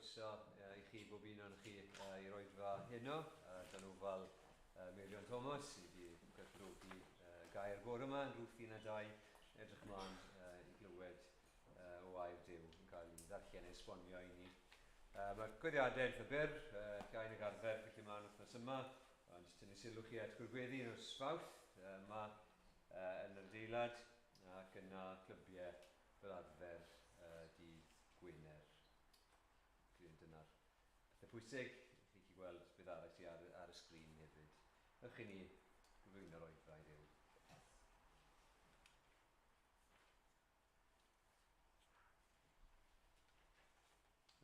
Croeso i chi bob un o'n chi i'r oedfa heno, dan ofal Meirion Thomas, sydd wedi gwerthfawrogi gair bore yma yn rhywbeth 1 a 2. Edrych mlaen i glywed o air Duw yn cael ei ddarllen ei esbonio i ni. Mae'r gweddiadau eitha byr, llai nag arfer felly mae'n wythnos yma, ond jyst tynnu sylw chi at gwrgweddi nos Fawrth yma yn yr adeilad ac yna clybiau fel arfer dydd Gwener. Dwi'n dyna'r pethau pwysig. Chi'n gallu gweld beth arall sydd ar y sgrin hefyd. Ewch i ni gyflwyno'r oedfa i Dduw.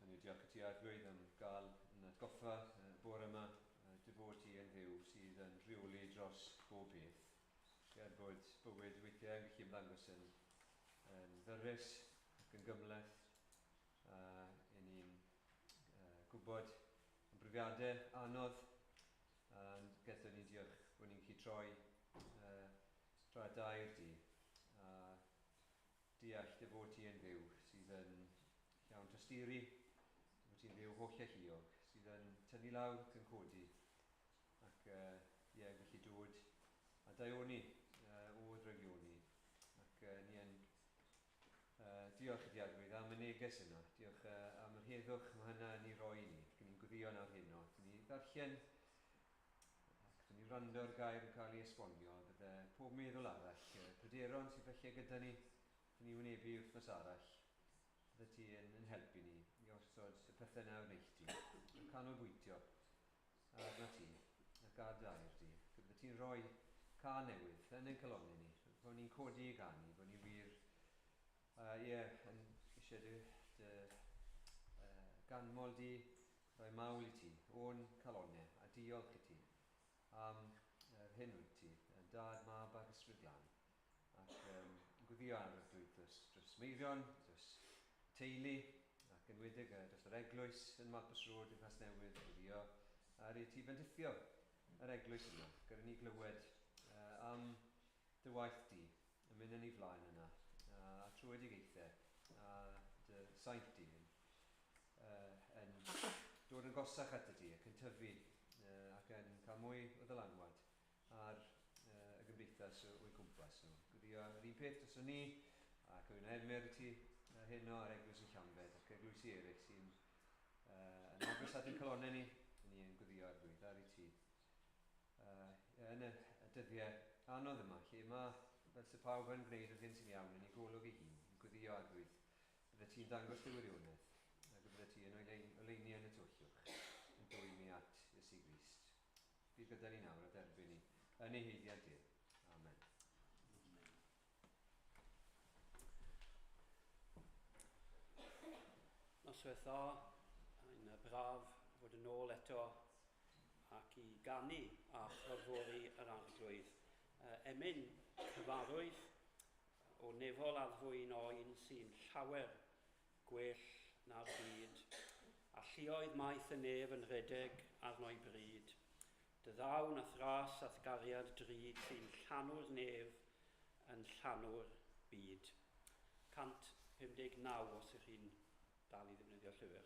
A ni diolch i ti Arglwydd am gael yn atgoffa bore yma dy fod ti yn Dduw sydd yn rheoli dros bob beth. Er bod bywyd weithiau yn gallu ymddangos yn ddyrus ac yn gymhleth, a i ni'n gwybod am brofiadau anodd, a gallwn ni diolch bod ni'n gallu troi at air di, a deall dy fod ti yn Dduw sydd yn llawn tosturi, dy fod ti'n Dduw holl alluog, sydd yn tynnu lawr ac yn codi, ac ie, yn gallu dod a daioni o ddrygioni. Ac ni yn diolch i ti Arglwydd am y neges yna, diolch am yr heddwch mae hynna yn ei roi i ni, ac ni'n gweddio nawr heno, ac ni ddarllen ac dyn ni wrando ar gair yn cael ei esbonio, bydde pob meddwl arall, pryderon sydd falle gyda ni, dyn ni wynebu wythnos arall, bydde ti yn helpu ni i osod y pethau yna o'r neilltu, yn canolbwyntio arna ti ac ar dy air di. Bydde ti'n rhoi cân newydd yn ein calonnau ni, bod ni'n codi i ganu, bod ni wir, ie, yn eisiau dy ganmol di, rhoi mawl i ti, o'n calonnau, a diolch i ti am yr hyn wyt ti, yn Dad, Mab ac Ysbryd Glân. Ac gweddio ar yr Arglwydd dros Meirion, dros teulu, ac enwedig dros yr eglwys yn Malpas Road yng Nghasnewydd, gweddio ar i ti fendithio yr eglwys yma. Gyda ni glywed am dy waith di yn mynd yn ei flaen yna, a trwyedigaethau a dy saint di yn dod yn gosach at y di ac yn tyfu ac yn cael mwy o ddylanwad ar y gymdeithas o'i cwmpas nhw. Gweddio yr un peth dros ni ac yw'n Emyr i ti heno ar eglwys yn Llanbed ac eglwysi eraill sy'n yn agos at ein calonnau ni, ni yn gweddio Arglwydd ar i ti. Yn y dyddiau anodd yma, lle mae fel sy'n pawb yn gwneud yr hyn sy'n iawn yn ei golwg ei hun, yn gweddio Arglwydd, bydde ti'n dangos dy wirionedd, ac y bydde ti yn oleuni yn y tywyllwch, yn dwyn ni at Iesu Grist. Bydd gyda ni nawr a derbyn ni yn ei haeddiant ef. Amen. Noswaith dda, mae'n braf fod yn ôl eto ac i ganu a chlodfori yr Arglwydd. Emyn cyfarwydd o nefol addfwyn oen sy'n llawer gwell na'r byd, a lluoedd maith y nef yn rhedeg arno'i bryd. Dy ddawn a'th ras a'th gariad drud sy'n llanw'r nef yn llanw'r byd. 159 os ych chi'n dal i ddefnyddio llyfr.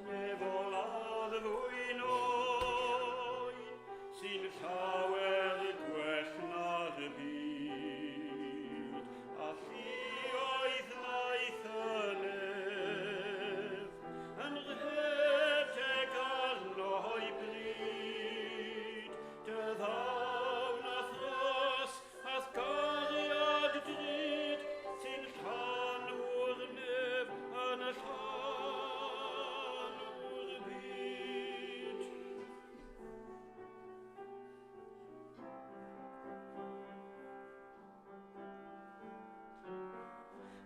Nefol addfwyn oen sy'n llawer gwell na'r byd, a lluoedd maith y nef yn rhedeg arno'i bryd. Dy ddawn a'th ras a'th gariad drud sy'n llanw'r nef yn y llanw'r byd.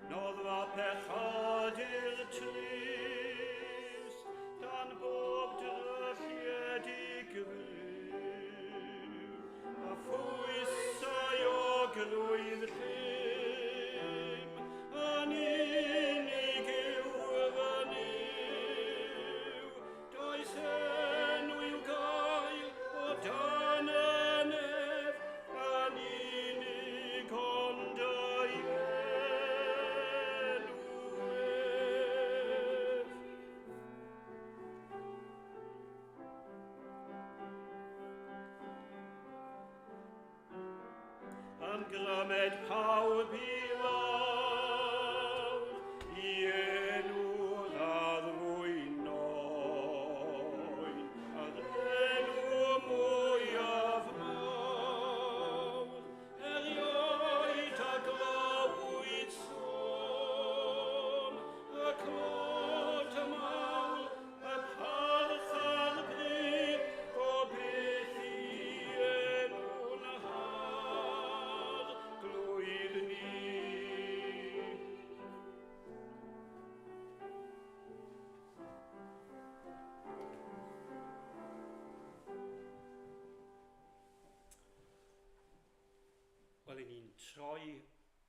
Noddfa pechadur trist, dan bob drylliedig fyw, a phwysau o glwydd llym, yn unig yw fy Nuw. Does enw i'w Grymed pawb i lawr, i enw'r arddwynoedd, yr enw mwyaf mawr, erioed a glywyd sôn, y clod y mawl, y parch a'r bri, bob beth i enw'n Harglwydd ni. Wel, i ni'n troi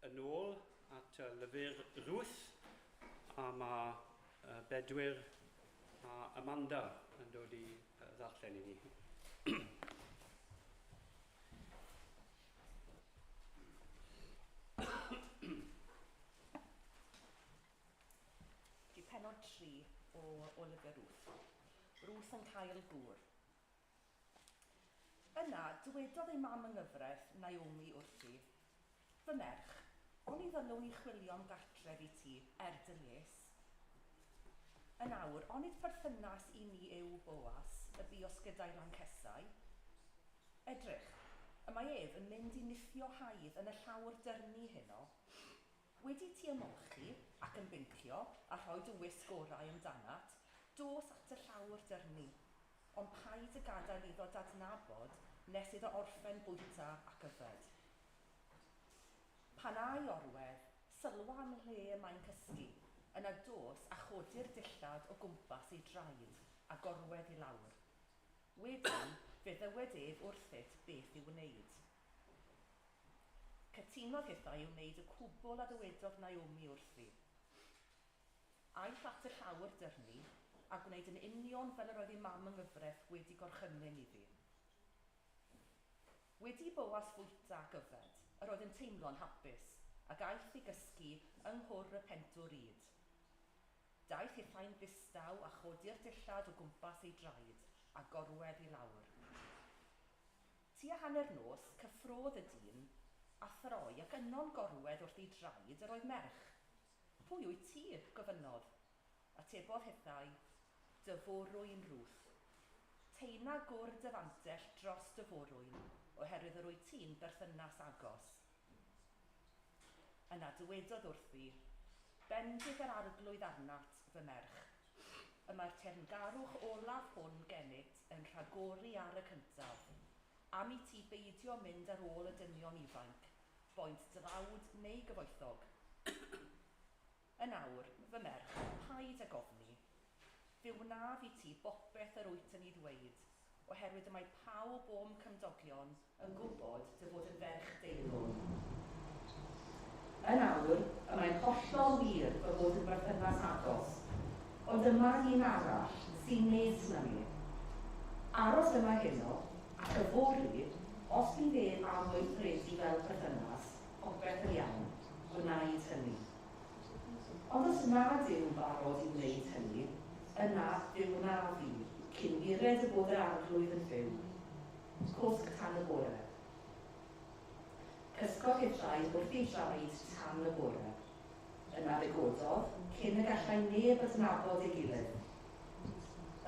yn ôl at y lyfr Ruth, a mae Bedwyr a Amanda yn dod i ddarllen i ni. Di pennod 3 o lyfr Ruth. Ruth yn cael gŵr. Yna, dywedodd ei mam yng nghyfraith, Naomi, wrthi, "Fy merch, oni ddylwn i chwilio am gartref i ti er dy les? Yn awr, onid perthynas i ni yw Boas, y buos gyda'i lancesau? Edrych, y mae ef yn mynd i nithio haidd yn y llawr dyrnu heno. Wedi ti ymolchi ac ymbincio a rhoi dy wisg orau amdanat, dos at y llawr dyrnu, ond paid y gadael iddo dadnabod nes iddo orffen bwyta ac yfed. Pan ai orwedd, sylwa am le y mae'n cysgu, yna dos a chodi'r dillad o gwmpas ei draed a gorwedd i lawr. Wedyn, fe ddywed ef wrthyt beth i'w wneud." Cytunodd hithau i wneud y cwbl a ddywedodd Naomi wrthi. Aeth at y llawr dyrnu a gwneud yn union fel yr oedd ei mam yng nghyfraith wedi gorchymyn iddi. Wedi i Boas fwyta ac yfed, yr oedd yn teimlo'n hapus, ac aeth i gysgu yng nghwr y pentwr ŷd. Daeth hithau'n ddistaw a chodi'r dillad o gwmpas ei draed a gorwedd i lawr. Tua hanner nos, cyffrodd y dyn, a throi, ac yno'n gorwedd wrth ei draed yr oedd merch. "Pwy wyt ti?" gofynnodd. Atebodd hithau, "Dy forwyn Ruth. Teina gwr dy fantell dros dy forwyn, oherwydd yr wyt ti'n berthynas agos." Yna dywedodd wrthi, "Bendith yr Arglwydd arnat, fy merch. Y mae'r teyrngarwch olaf hwn gennyt yn rhagori ar y cyntaf, am i ti beidio mynd ar ôl y dynion ifainc, boent dlawd neu gyfoethog. Yn awr, fy merch, paid ag ofni. Fe wnaf i ti bopeth yr wyt yn ei ddweud, oherwydd y mae pawb o'm cymdogion yn gwybod dy fod yn ferch deilwng. Yn awr, y mae'n hollol wir fy mod yn berthynas agos, ond yma un arall sy'n nes na mi. Aros yma heno, ac yfory, os bydd ef am weithredu fel perthynas, popeth yn iawn, gwnaed hynny. Ond os nad yw'n barod i wneud hynny, yna fe wnaf i, cyn wired y bod yr Arglwydd yn fyw. Cwsg tan y bore." Cysgodd hithau wrth ei draed tan y bore. Yna fe gododd, cyn y gallai neb adnabod ei gilydd.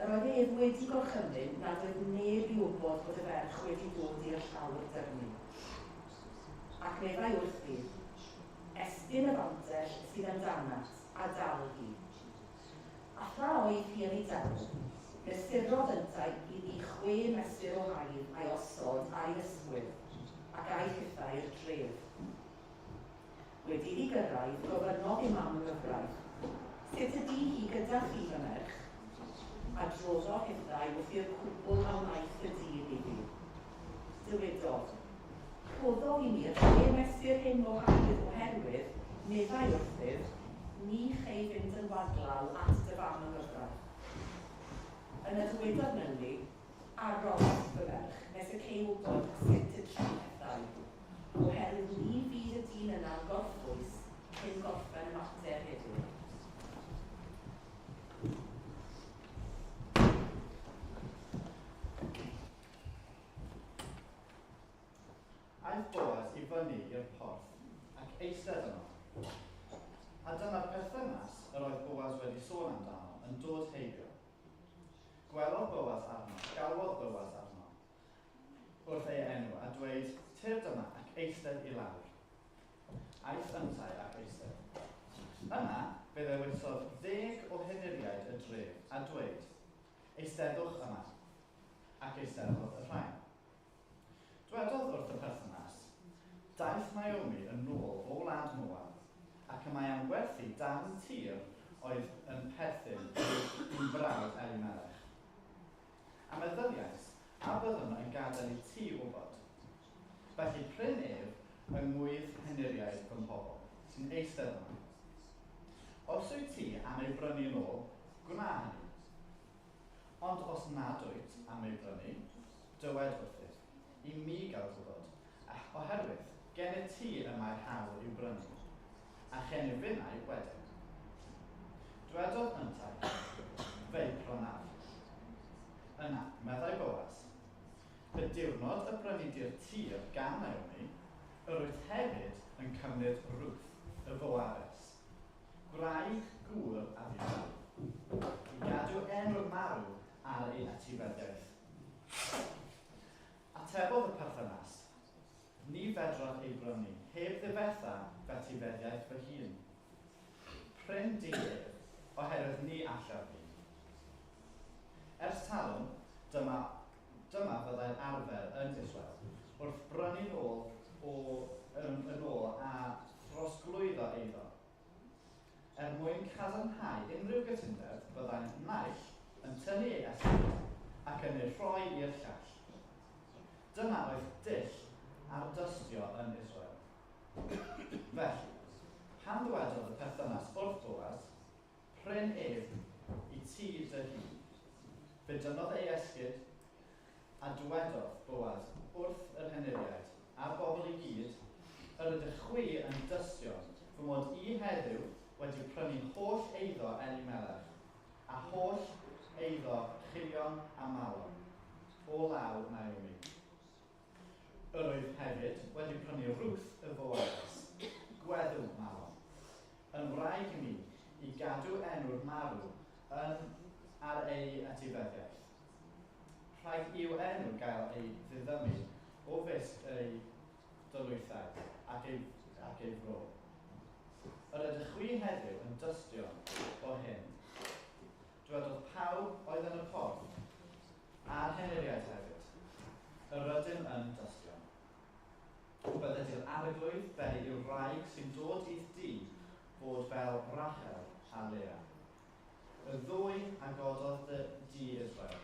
Yr oedd ef wedi gorchymyn nad oedd neb i wybod bod y ferch wedi dod i'r llawr dyrnu. Ac meddai wrthi, "Estyn y fantell sydd amdanat, a dal hi." A thra oedd hi yn ei dal, mesurodd yntau iddi 6 mesur o haidd a'i osod ar ei ysgwydd, ac aeth hithau i'r dref. Wedi iddi gyrraedd, gofynnodd ei mam yng nghyfraith, "Sut ydi hi gyda chi, fy merch?" Adroddodd hithau wrth i'r cwbl a wnaeth y dyn iddi. Dywedodd, "Rhoddodd i mi'r 6 mesur hyn o haidd oherwydd, meddai wrthyf, 'Ni chei fynd yn waglaw at dy fam yng nghyfraith.' Yna dywedodd Naomi, "Aros, fy merch, nes y cei wybod sut y try pethau, oherwydd ni fydd y dyn yna'n gorffwys cyn gorffen y mater heddiw." Aeth Boas i fyny i'r porth. Eistedd i lawr. Aeth yntau ac eistedd. Yna, fe ddewisodd 10 o henuriaid y dref a dweud, Eisteddwch yma. Ac eisteddodd y rhain. Dwedodd wrth y perthynas, Daeth Naomi yn ôl o wlad Moab, ac y mae am werthu darn tir oedd yn perthyn i'w brawd Elimelech. A meddyliais, a byddwn yn gadael i ti wybod. Felly pryn ef yng ngwydd henuriaid fy mhobl, sy'n eistedd yma. Os wyt ti am ei brynu yn ôl, gwna hynny. Ond os nad wyt am ei brynu, dywed wrthyf, i mi gael gwybod, oherwydd gennyt ti y mae'r hawl i'w brynu, a chennyf finnau wedyn. Dwedodd yntau, Fe'i prynaf. Yna, meddai Boas, Y diwrnod y bryni di'r tir gan Naomi, yr wyt hefyd yn cymryd Ruth, y Foabes, gwraig gŵr a fu farw, i gadw enw'r marw ar ei etifeddiaeth. Atebodd y perthynas, Ni fedraf ei brynu heb ddifetha f'etifeddiaeth fy hun. Pryn di ef, oherwydd ni allaf fi. Ers talwm, dyma, dyma fyddai'r arfer yn Israel, wrth brynu'n ôl o, yn, yn ôl a throsglwyddo eiddo. Er mwyn cadarnhau unrhyw gytundeb, byddai'n naill yn tynnu ei esgid ac yn ei rhoi i'r llall. Dyna oedd dull ardystio yn Israel. Felly, pan ddywedodd y perthynas wrth Boaz, Pryn ef i ti dy hun, fe dynnodd ei esgid, a dywedodd Boaz wrth yr henuriaid a'r bobl i gyd, Yr ydych chwi yn dystion fy mod i heddiw wedi prynu holl eiddo Elimelech, a holl eiddo Chilion a Malon, o law Naomi. Yr oedd hefyd wedi prynu Ruth y Foabes, gweddw Malon, yn wraig i mi, i gadw enw'r marw yn ar ei etifeddiaeth. Rhaid i'w enw gael ei ddiddymu o fysg ei dylwythau ac ei, ac ei fro. Yr ydych chwi heddiw yn dystion o hyn. Dywedodd pawb oedd yn y porth, a'r henuriaid hefyd, Yr ydym yn dystion. Bydded i'r Arglwydd beri i'w wraig sy'n dod i'th dŷ fod fel Rachel a Lea, y ddwy a gododd dy dŷ Israel.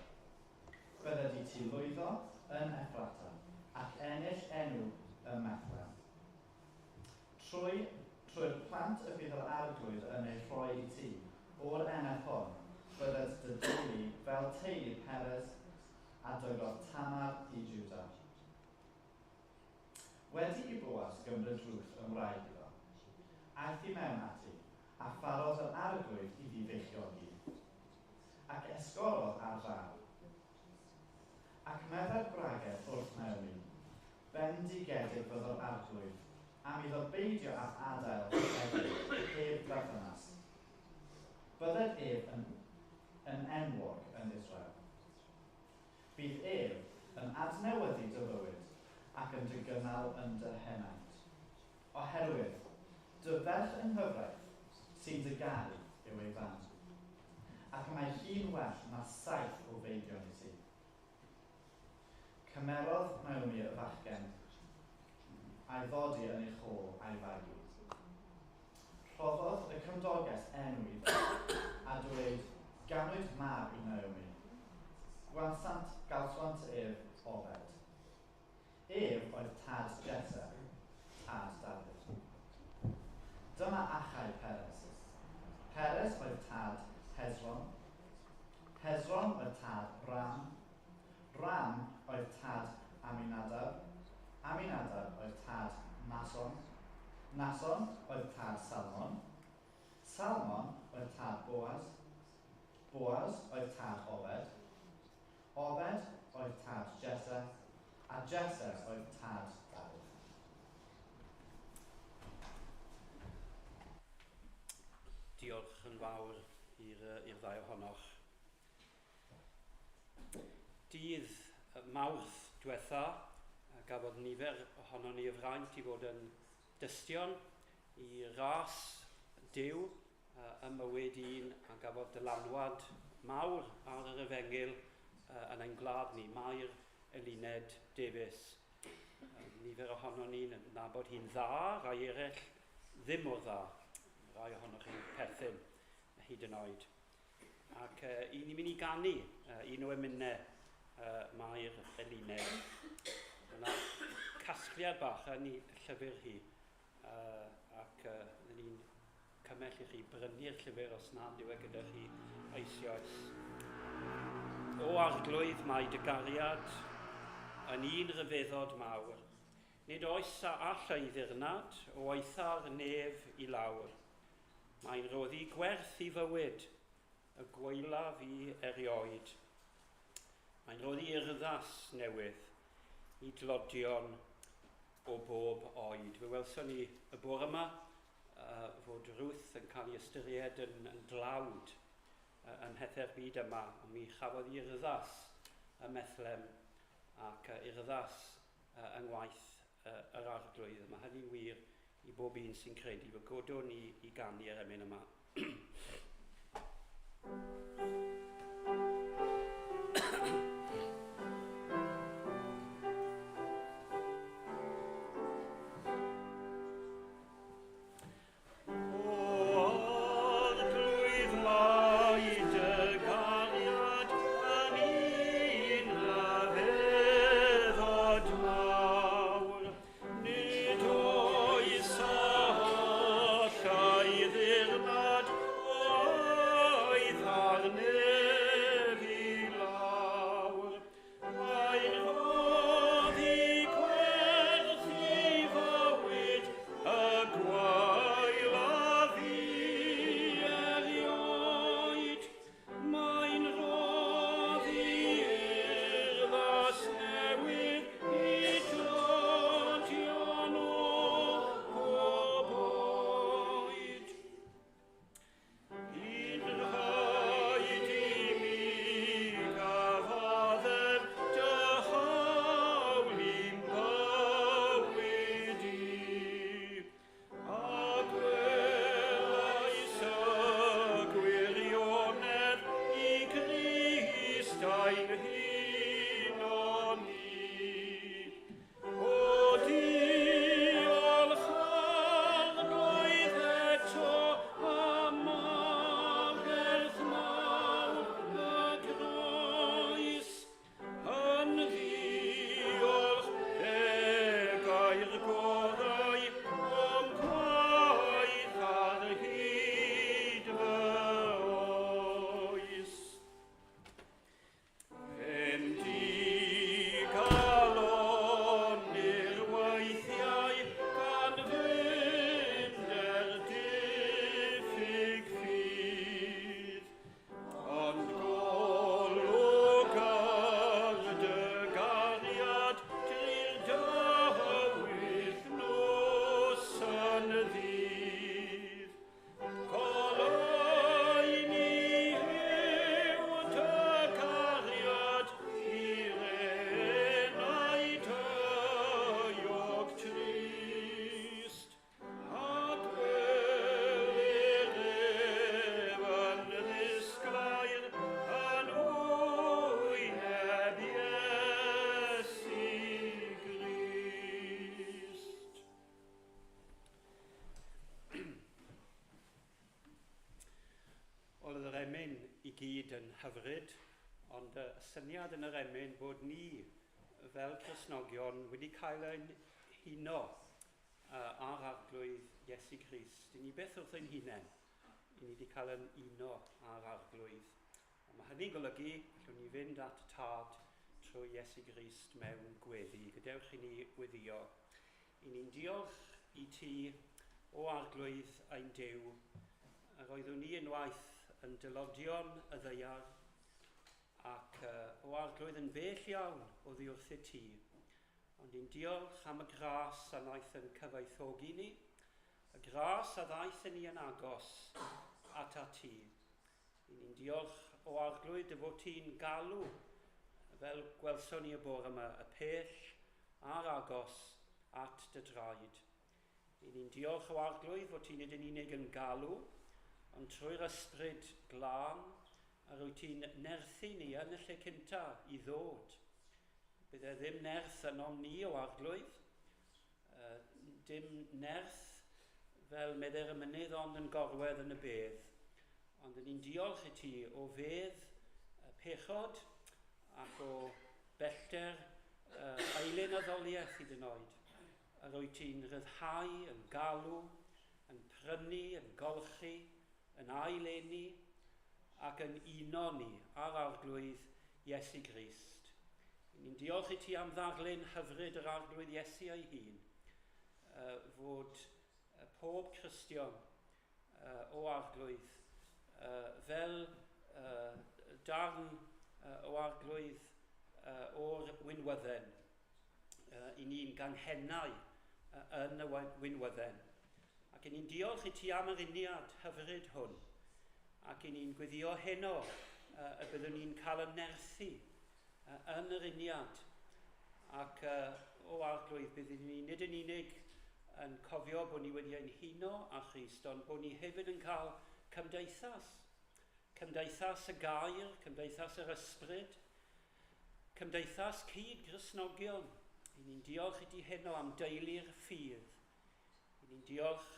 Bydded i ti lwyddo yn Ephrata ac ennill enw ym Methlehem. Trwy, trwy'r plant y bydd yr Arglwydd yn eu rhoi i ti, o'r eneth hon, bydded dy deulu fel teulu Peres a dygodd Tamar i Juda. Wedi i Boas gymryd Ruth yn wraig iddo, aeth i mewn ati, a pharodd yr Arglwydd iddi feichiogi, ac esgorodd ar fab. Ac meddai'r gwragedd wrth Naomi, Bendigedig fyddo'r Arglwydd am iddo beidio â'th adael heddiw heb berthynas. Bydded ef yn, yn enwog yn Israel. Bydd ef yn adnewyddu dy fywyd ac yn dy gynnal yn dy henaint. Oherwydd, dy ferch yng nghyfraith sy'n dy garu yw ei fam, ac mae hi'n well na 7 o feibion i ti. Cymerodd Naomi y fachgen a'i ddodi yn ei chôl a'i fagu. Rhoddodd y cymdoges enw iddo, a dweud, Ganwyd mab i Naomi. Gwelsant, galswant ef Obed. Ef oedd tad Jesse, tad Dafydd. Dyma achau Peres. Peres oedd tad Hezron. Hezron oedd tad Ram. Ram oedd tad Aminadab. Aminadab oedd tad Nason. Nason oedd tad Salmon. Salmon oedd tad Boaz. Boaz oedd tad Obed. Obed oedd tad Jesse. A Jesse oedd tad Dafydd. Diolch yn fawr i'r ddau ohonoch. Dydd Mawrth diwetha, Gafodd nifer ohonon ni y fraint i fod yn dystion i ras Duw ym mywyd un a gafodd dylanwad mawr ar yr efengyl yn ein gwlad ni, Mair Eluned Davies. Nifer ohonon ni'n nabod hi'n dda, rai eraill ddim mor dda. Rai ohonoch chi'n perthyn hyd yn oed. Ac i ni'n mynd i ganu un o emynau Mair Eluned. Yna casgliad bach yn ei llyfr hi, ac uh, ni'n cymell i chi brynu'r llyfr os nad yw e gyda chi eisoes. O arglwydd, mae dy gariad yn un rhyfeddod mawr. Nid oes a all ei ddirnad o eitha'r nef i lawr. Mae'n rhoddi gwerth i fywyd, y gwaelaf i erioed. Mae'n rhoddi urddas newydd i dlodion o bob oed. Fe welson ni y bore yma fod Ruth yn cael ei ystyried yn, yn dlawd ym mhethau'r byd yma, ond mi chafodd urddas ym Methlem ac urddas yng ngwaith yr arglwydd. Mae hynny'n wir i bob un sy'n credu. Fe godwn ni i ganu yr emyn yma. Gyd yn hyfryd, ond y syniad yn yr emyn bod ni fel Cristnogion wedi cael ein huno ar Arglwydd Iesu Grist. I ni beth wrth ein hunain, i ni wedi cael ein uno ar Arglwydd. A mae hynny'n golygu allwn ni fynd at y Tad trwy Iesu Grist mewn gweddi. Gadewch i ni weddio. I ni'n diolch i ti, o Arglwydd ein Duw, yr oeddwn ni unwaith yn dylodion y ddaear, ac o Arglwydd yn bell iawn oddi wrthyt ti. Ond i'n diolch am y gras a wnaeth yn cyfoethogi ni, y gras a ddaeth yn ni yn agos at a ti. I ni'n diolch o Arglwydd dy fod ti'n galw, fel gwelson ni y bore yma, y pell a'r agos at dy draed. I ni'n diolch o Arglwydd fod ti nid yn unig yn galw, ond trwy'r Ysbryd Glân, a rwy ti'n nerthu ni yn y lle cynta i ddod. Bydd e ddim nerth ynom ni o Arglwydd, dim nerth fel medde'r y mynydd ond yn gorwedd yn y bedd. Ond yn ni'n diolch i ti o fedd pechod ac o bellter eilun addoliaeth hyd yn oed. Yr wyt ti'n rhyddhau, yn galw, yn prynu, yn golchi, yn aileni ac yn uno ni â'r Arglwydd Iesu Grist. Ni'n diolch i ti am ddarlun hyfryd yr Arglwydd Iesu ei hun, fod pob Cristion o Arglwydd fel darn o Arglwydd o'r winwydden, i ni'n ganghennau yn y winwydden. Ac i ni'n diolch i ti am yr uniad hyfryd hwn. Ac i ni'n gweddio heno y byddwn ni'n cael y nerthu yn yr uniad. Ac o Arglwydd, byddwn ni nid yn unig yn cofio bod ni wedi ein huno â Christ, ond bod ni hefyd yn cael cymdeithas. Cymdeithas y gair, cymdeithas yr ysbryd, cymdeithas cyd-Gristnogion. I ni'n diolch i ti heno am deulu'r ffydd. I ni'n diolch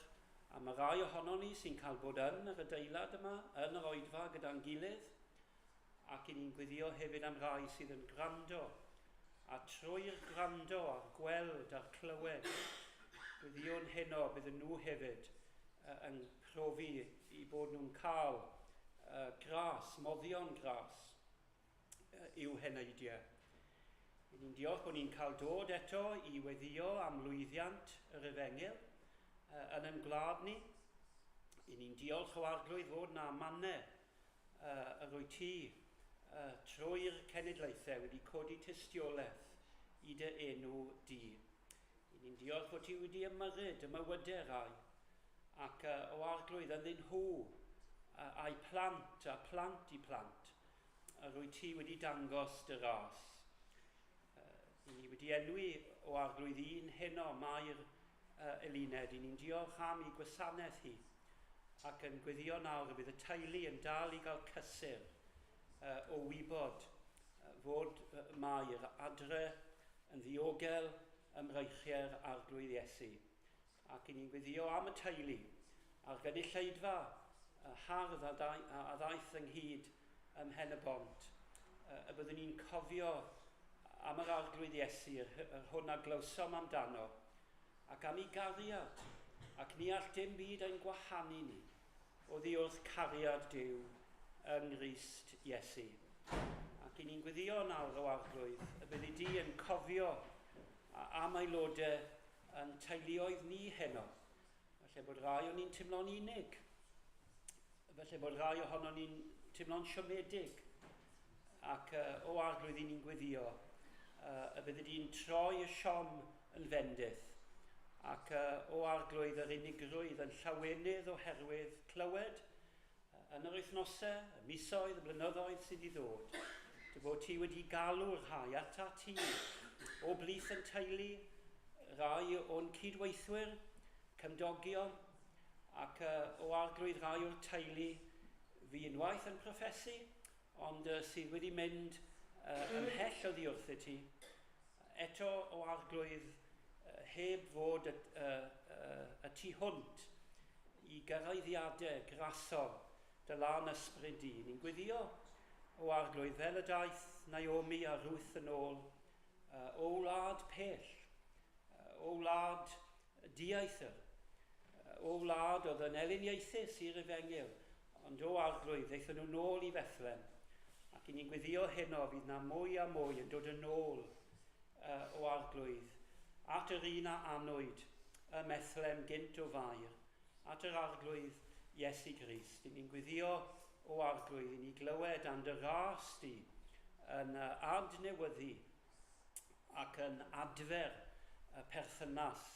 am y rai ohonon ni sy'n cael bod yn yr adeilad yma, yn yr oedfa gyda'n gilydd, ac i ni'n gweddio hefyd am rai sydd yn gwrando, a trwy'r gwrando a'r gweld a'r clywed, gweddïwn heno bydden nhw hefyd yn profi i bod nhw'n cael gras, moddion gras i'w heneidiau. I ni'n diolch bod ni'n cael dod eto i weddio am lwyddiant yr efengyl yn ein gwlad ni. I ni'n diolch o Arglwydd fod na mannau yr wyt ti trwy'r cenedlaethau wedi codi tystiolaeth i dy enw di. I ni'n diolch fod ti wedi ymyrryd y mywydau rai ac o Arglwydd ynddyn nhw a'u plant a plant i plant yr wyt ti wedi dangos dy ras. I ni wedi enwi o Arglwydd un heno Mair Eluned. I ni'n diolch am ei gwasanaeth hi ac yn gweddio nawr y bydd y teulu yn dal i gael cysur o wybod fod Mair adre yn ddiogel ym mreichiau'r Arglwydd Iesu. Ac i ni'n gweddio am y teulu a'r gynulleidfa hardd a ddaeth ynghyd ym Mhen y Bont, y byddwn ni'n cofio am yr Arglwydd Iesu, yr hwn a glywsom amdano, ac am ei gariad, ac ni all dim byd ein gwahanu ni oddi wrth cariad Duw yng Nghrist Iesu. Ac i ni'n gweddio nawr o Arglwydd, y byddi di yn cofio am aelodau yn teuluoedd ni heno. Falle bod rai o'n ni'n teimlo'n unig. Falle bod rai ohonon ni'n teimlo'n siomedig. Ac o Arglwydd i ni'n gweddio, y byddi di'n troi y siom yn fendith. Ac o Arglwydd yr unigrwydd yn llawenydd oherwydd clywed yn yr wythnosau, y misoedd, y blynyddoedd sydd i ddod, dy fod ti wedi galw'r rhai atat ti o blith yn teulu, rai o'n cydweithwyr, cymdogion, ac o Arglwydd rai o'r teulu fi unwaith yn proffesu, ond sydd wedi mynd ymhell oddi wrthyt ti, eto o Arglwydd heb fod y tu hwnt i gyraeddiadau grasol dy lân ysbryd di. Ni'n gweddio o Arglwydd fel y daeth Naomi a Ruth yn ôl o wlad pell, o wlad dieithr, o wlad oedd yn eliniaethus i'r efengyl, ond o Arglwydd aethon nhw nôl i Fethlem. Ac i ni'n gweddio heno fydd na mwy a mwy yn dod yn ôl o Arglwydd at yr un a anwyd ym Methlem gynt o Fair, at yr Arglwydd Iesu Grist. I ni'n gweddio o Arglwydd i ni glywed am dy ras di yn adnewyddu ac yn adfer y perthynas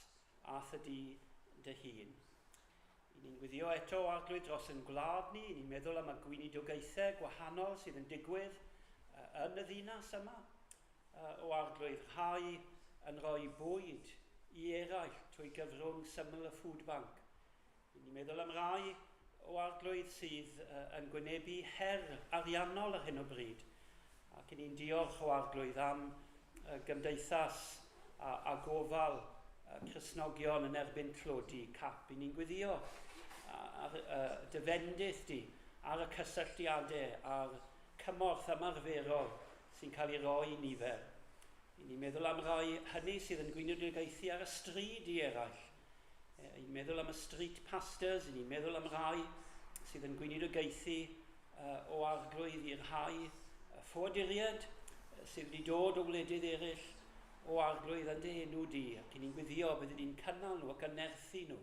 â thydi dy hun. I ni'n gweddio eto o Arglwydd dros yn gwlad ni, i ni'n meddwl am y gweinidogaethau gwahanol sydd yn digwydd yn y ddinas yma. O Arglwydd, rhai yn rhoi bwyd i eraill trwy gyfrwng syml y food bank. I ni'n meddwl am rai o Arglwydd sydd yn gwynebu her ariannol ar hyn o bryd. Ac i ni'n diolch o Arglwydd am gymdeithas a gofal Cristnogion yn erbyn tlodi, CAP. I ni'n gweddio ar dy fendith di, ar y cysylltiadau, a'r cymorth ymarferol sy'n cael ei roi i nifer. I ni'n meddwl am rai hynny sydd yn gweinidogaethu ar y stryd i eraill. I ni'n meddwl am y street pastors, i ni'n meddwl am rai sydd yn gweinidogaethu o Arglwydd i'r rhai ffoaduriaid sydd wedi dod o wledydd eraill o Arglwydd yn dy enw di, ac i ni'n gweddio byddi di'n cynnal nhw ac yn nerthu nhw.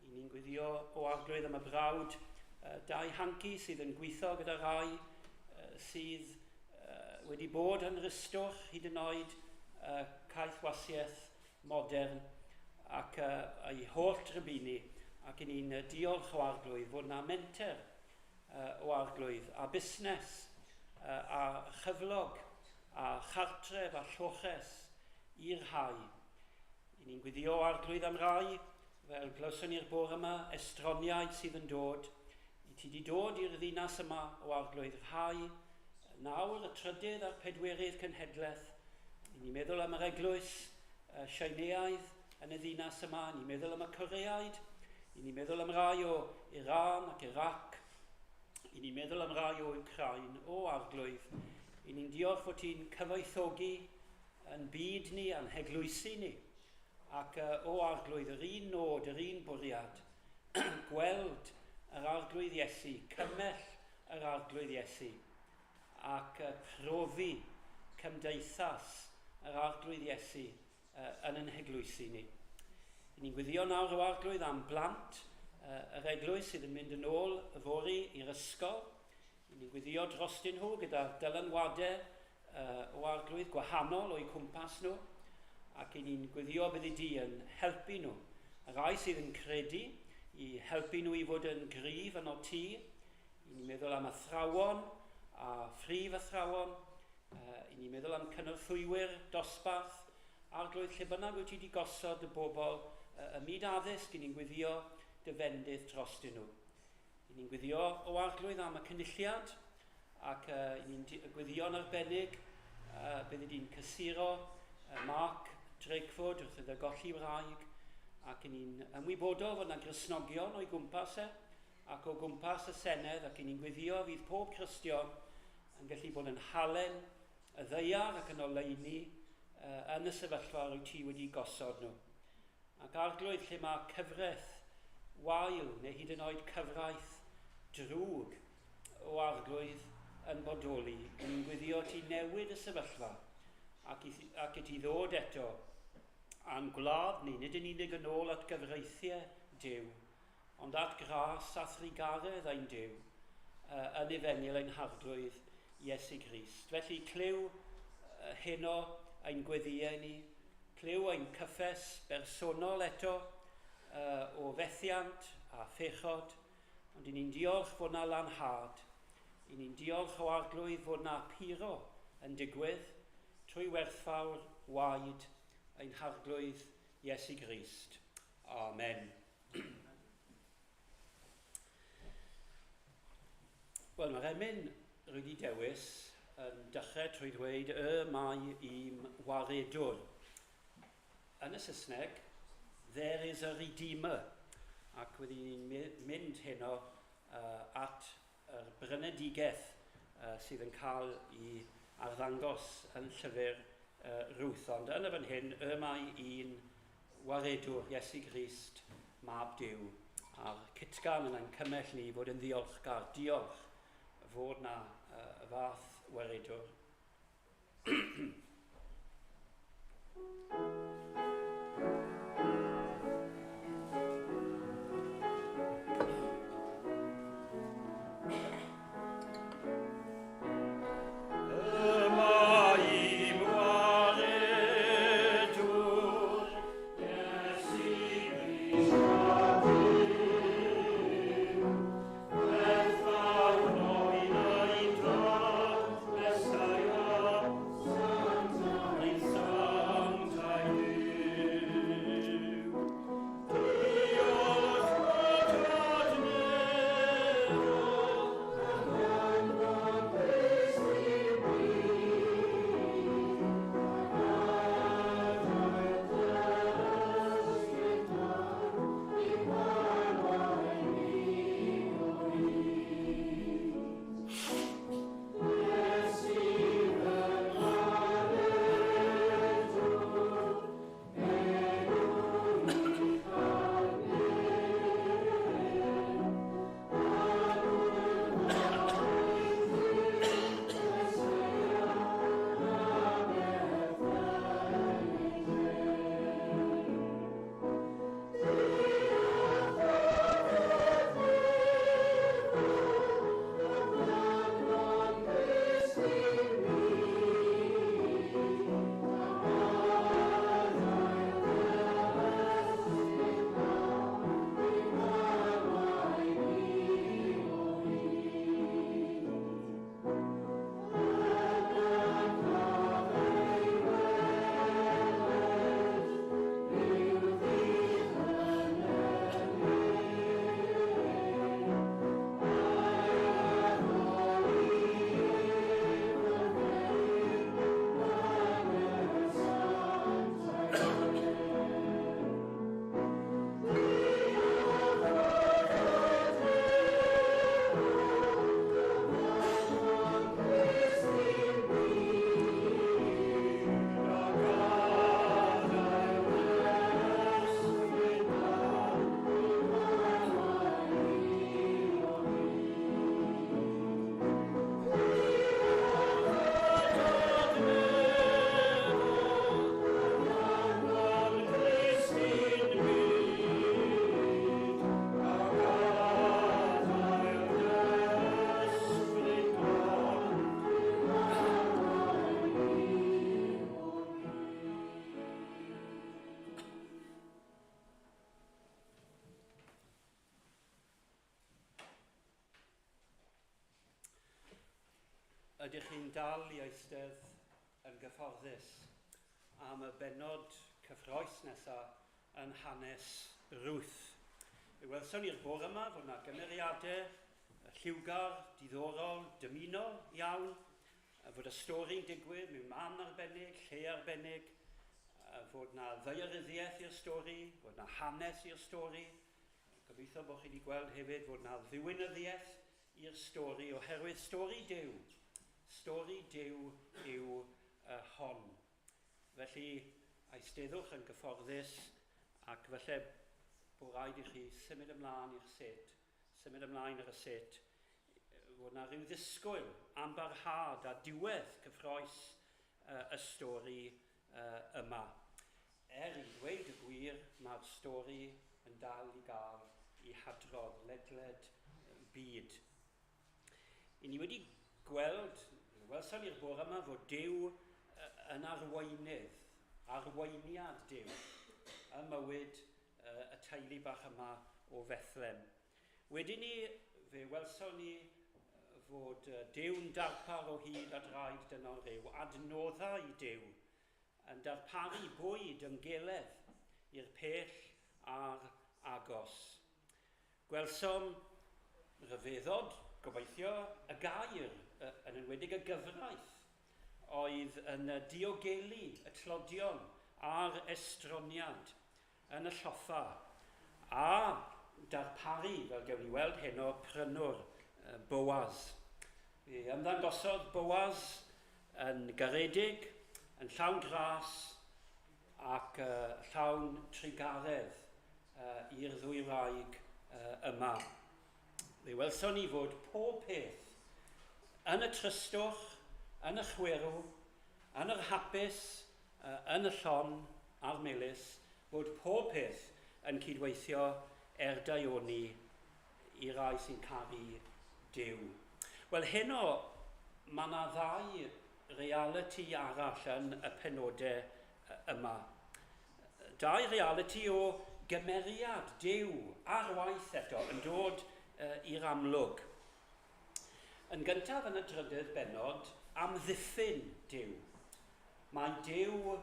I ni'n gweddio o Arglwydd am y brawd Dai Hanki sydd yn gweithio gyda rhai sydd wedi bod yn rystwch hyd yn oed caethwasiaeth modern ac ei holl drybini, ac i ni'n diolch o Arglwydd fod na menter o Arglwydd a busnes a chyflog a chartref a lloches i'r rhai. I ni'n gweddio o Arglwydd am rai, fel glywson ni'r bore yma, estroniaid sydd yn dod. I ti di dod i'r ddinas yma o Arglwydd rhai, nawr y trydydd a'r pedwerydd cenhedlaeth. I ni'n meddwl am yr eglwys Sieineaidd yn y ddinas yma, i ni'n meddwl am y Coreaid, i ni'n meddwl am rai o Iran ac Iraq, i ni'n meddwl am rai o Wcráin, o Arglwydd. I ni'n diolch fod ti'n cyfoethogi yn byd ni a'n heglwysi ni, ac o Arglwydd, yr un nod, yr un bwriad, gweld yr Arglwydd Iesu, cymell yr Arglwydd Iesu, ac profi cymdeithas yr Arglwydd Iesu yn ein heglwysi ni. I ni'n gweddio nawr o Arglwydd am blant yr eglwys sydd yn mynd yn ôl yfory i'r ysgol. I ni'n gweddio drostyn nhw gyda dylanwadau o Arglwydd gwahanol o'u cwmpas nhw, ac i ni'n gweddio byddi di yn helpu nhw. Y rhai sydd yn credu, i helpu nhw i fod yn gryf yn o ti. I ni'n meddwl am athrawon a phrif athrawon. I ni'n meddwl am cynorthwywyr dosbarth. Arglwydd, lle bynnag wyt ti wedi gosod y bobl ym myd addysg, i ni'n gweddio dy fendith drostyn nhw. I ni'n gweddio o Arglwydd am y cynulliad, ac i ni'n gweddio'n arbennig byddi di'n cysuro Mark Drakeford wrth iddo golli wraig, ac i ni'n ymwybodol fod yna Gristnogion o'i gwmpas e, ac o gwmpas y Senedd, ac i ni'n gweddio fydd pob Cristion yn gallu bod yn halen y ddaear ac yn oleuni yn y sefyllfa rwyt ti wedi gosod nhw. Ac Arglwydd, lle mae cyfraith wael neu hyd yn oed cyfraith drwg o Arglwydd yn bodoli, i ni'n gweddio ti newid y sefyllfa ac i ti ddod eto a'n gwlad ni, nid yn unig yn ôl at gyfreithiau Duw, ond at gras a thrugaredd ein Duw yn efengyl ein Harglwydd Iesu Grist. Felly clyw heno ein gweddïau ni, clyw ein cyffes bersonol eto o fethiant a phechod, ond i ni'n diolch fod na lanhad, i ni'n diolch o Arglwydd fod na puro yn digwydd trwy werthfawr waed ein Harglwydd Iesu Grist. Amen. Wel, mae'r emyn rwy wedi dewis yn dechrau trwy ddweud y mae i'm waredwr. Yn y Saesneg, there is a redeemer. Ac wedi ni'n mynd heno at yr brynedigaeth sydd yn cael ei arddangos yn llyfr Ruth. Ond yn y fan hyn, y mae un waredwr, Iesu Grist, Mab Duw. A'r cytgan yn ein cymell ni fod yn ddiolchgar. Diolch fod na y fath waredwr. Ydych chi'n dal i eistedd yn gyfforddus am y bennod cyffroes nesaf yn hanes Ruth? Fe welson ni'r bore yma fod yna gymeriadau lliwgar, diddorol, dymunol iawn, fod y stori'n digwydd mewn man arbennig, lle arbennig, fod yna ddaearyddiaeth i'r stori, fod yna hanes i'r stori. Gobeithio bod chi wedi gweld hefyd fod yna ddiwinyddiaeth i'r stori oherwydd stori Duw, stori Duw yw hon. Felly, eisteddwch yn gyfforddus ac falle bod rhaid i chi symud ymlaen i'r set, symud ymlaen ar y set, fod yna rhyw ddisgwyl am barhad a diwedd cyffroes y stori yma. Er i ddweud y gwir, mae'r stori yn dal i gael ei hadrodd ledled byd. I ni wedi gweld, welson ni'r bore yma, fod Duw yn arweinydd, arweiniad Duw ym mywyd y teulu bach yma o Fethlem. Wedyn ni, fe welson ni fod Duw'n darpar o hyd at raid dynol rhyw, adnoddau Duw yn darparu bwyd ymgeledd i'r pell a'r agos. Gwelsom ryfeddod, gobeithio, y gair, yn enwedig y gyfraith, oedd yn diogelu y tlodion a'r estroniad yn y lloffa, a darparu, fel gewn ni weld heno, prynwr Boaz. Fe ymddangosodd Boaz yn garedig, yn llawn gras ac llawn trugaredd i'r ddwy wraig yma. Fe welson ni fod pob peth yn y trystwch, yn y chwerw, yn yr hapus, yn y llon a'r melys, fod pob peth yn cydweithio er daioni i rai sy'n caru Duw. Wel, heno, mae yna ddau realiti arall yn y penodau yma. Dau realiti o gymeriad Duw ar waith eto yn dod i'r amlwg. Yn gyntaf yn y drydedd bennod, amddiffyn Duw. Mae Duw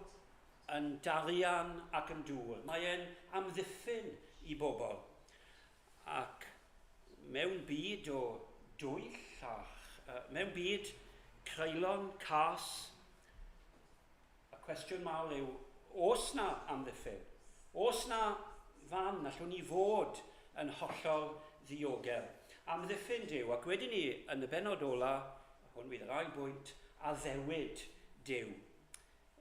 yn darian ac yn dŵr. Mae e'n amddiffyn i bobl. Ac mewn byd o dwyll a mewn byd creulon, cas, y cwestiwn mawr yw, oes na amddiffyn? Oes na fan allwn ni fod yn hollol ddiogel? Amddiffyn Duw, ac wedyn ni yn y bennod ola, hwn fydd yr ail bwynt, addewid Duw.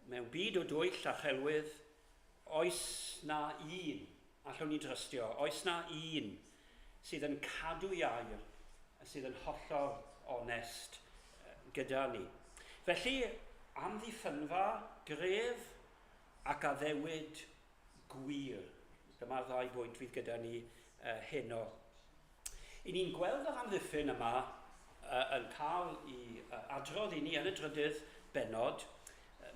Mewn byd o dwyll a chelwydd, oes na un allwn ni drystio? Oes na un sydd yn cadw ei air, sydd yn hollol onest gyda ni? Felly, amddiffynfa gref ac addewid gwir. Dyma'r ddau bwynt fydd gyda ni heno. I ni'n gweld yr amddiffyn yma yn cael ei adrodd i ni yn y drydydd bennod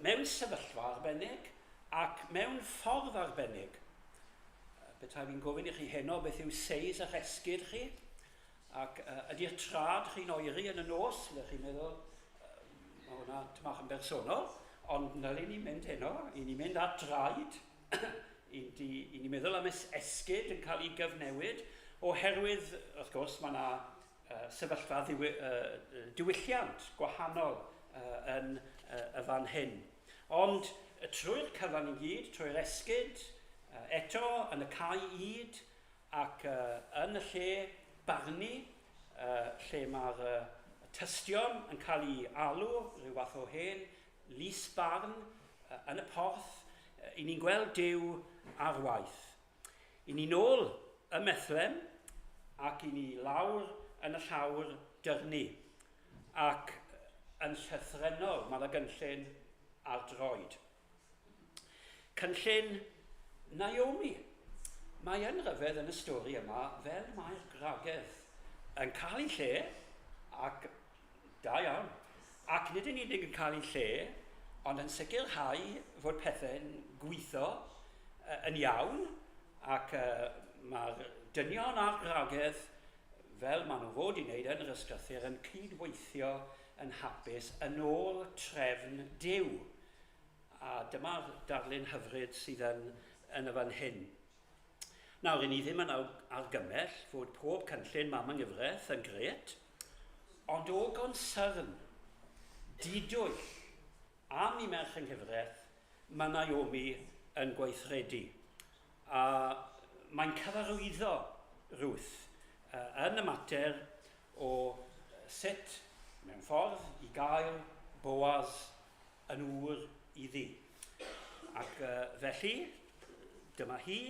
mewn sefyllfa arbennig ac mewn ffordd arbennig. Petai fi'n gofyn i chi heno beth yw seis eich esgid chi, ac ydy'r trad chi'n oeri yn y nos, fyddech chi'n meddwl, mae hwnna tymach yn bersonol, ond na le ni'n mynd heno, i ni'n mynd at draed, i, di, i ni'n meddwl am esgid yn cael ei gyfnewid, oherwydd, wrth gwrs, mae yna sefyllfa ddiwy, diwylliant gwahanol yn y fan hyn. Ond trwy'r cyfan i gyd, trwy'r esgid, eto yn y cae ŷd ac yn y lle barnu, lle mae'r tystion yn cael ei alw, rhyw fath o hen lys barn yn y porth, i ni'n gweld Duw ar waith. I ni nôl ym Methlem ac i ni lawr yn y llawr dyrnu. Ac yn llythrennol mae yna gynllun ar droed. Cynllun Naomi. Mae yn rhyfedd yn y stori yma fel mae'r gwragedd yn cael ei lle ac da iawn. Ac nid yn unig yn cael ei lle, ond yn sicrhau fod pethau'n gweithio yn iawn ac mae'r dynion a'r gwragedd fel maen nhw fod i wneud yn yr ysgrythur, yn cyd-weithio yn hapus yn ôl trefn Duw. A dyma'r darlun hyfryd sydd yn, yn y fan hyn. Nawr, i ni ddim yn argymell fod pob cynllun mam yng nghyfraith yn gret, ond o gonsyrn, didwyll, am i merch yng nghyfraith, mae Naomi yn gweithredu. A mae'n cyfarwyddo Ruth yn y mater o sut, mewn ffordd, i gael Boaz yn ŵr iddi. Ac felly, dyma hi,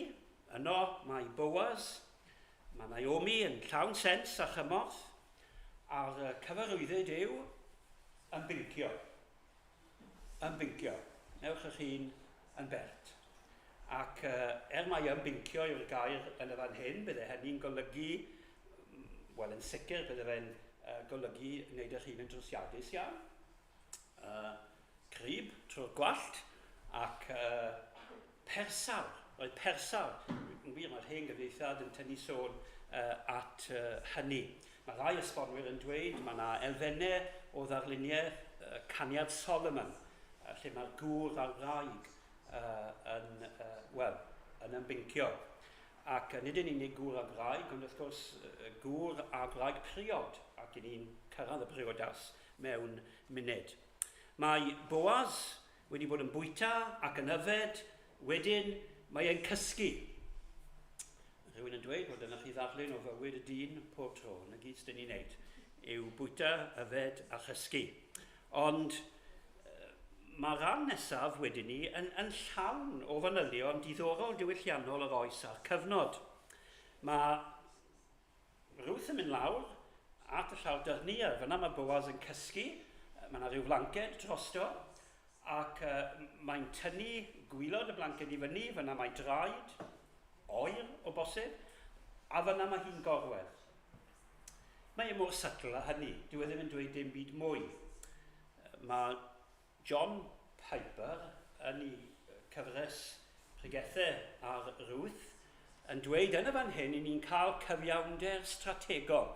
yno mae Boaz, mae Naomi yn llawn sens a chymorth, a'r cyfarwyddyd yw ymbincio. Ymbincio. Newch eich hun yn bert. Ac er mai ymbincio yw'r gair yn y fan hyn, bydde hynny'n golygu, wel yn sicr bydde fe'n golygu wneud eich hun yn drwsiadus iawn. Crib trwy'r gwallt ac persawr, roedd persawr, yn wir mae'r hen gyfieithiad yn tynnu sôn at hynny. Mae rhai esbonwyr yn dweud mae yna elfennau o ddarluniaeth caniad Solomon, lle mae'r gŵr a'r wraig yn, wel, yn ymbincio. Ac nid yn unig gŵr a gwraig, ond wrth gwrs gŵr a gwraig priod, ac i ni'n cyrraedd y briodas mewn munud. Mae Boaz wedi bod yn bwyta ac yn yfed, wedyn mae e'n cysgu. Rhywun yn dweud bod yna chi ddarlun o fywyd y dyn pob tro, na gyd sydd ni'n neud, yw bwyta, yfed a chysgu. Ond mae rhan nesaf wedyn ni yn, yn llawn o fanylion diddorol diwylliannol yr oes a'r cyfnod. Mae Ruth yn mynd lawr at y llawr dyrnu a fyna mae Boaz yn cysgu, mae yna rhyw flanced drosto ac uh, mae'n tynnu gwylod y blanced i fyny, fyna mae draed, oer o bosib, a fyna mae hi'n gorwedd. Mae e mor subtle â hynny, dyw e ddim yn dweud dim byd mwy. Mae John Piper yn ei cyfres pregethau ar Ruth yn dweud yn y fan hyn i ni'n cael cyfiawnder strategol.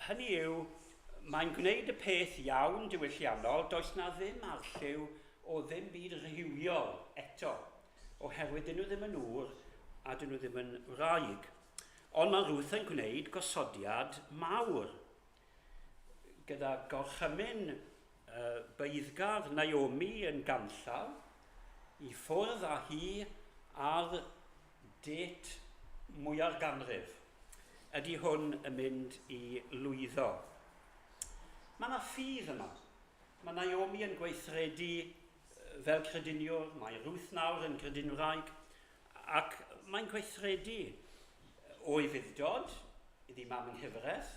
Hynny yw, mae'n gwneud y peth iawn diwylliannol, does na ddim arlliw o ddim byd rhywiol eto, oherwydd dyn nhw ddim yn ŵr a dyn nhw ddim yn wraig. Ond mae Ruth yn gwneud gosodiad mawr. Gyda gorchymyn beiddgar Naomi yn ganllaw, i ffwrdd â hi ar dêt mwya'r ganrif. Ydy hwn yn mynd i lwyddo? Mae yna ffydd yma. Mae Naomi yn gweithredu fel crediniwr, mae Ruth nawr yn gredinwraig, Ac mae'n gweithredu o'i fudd-dod iddi mam yng nghyfraith,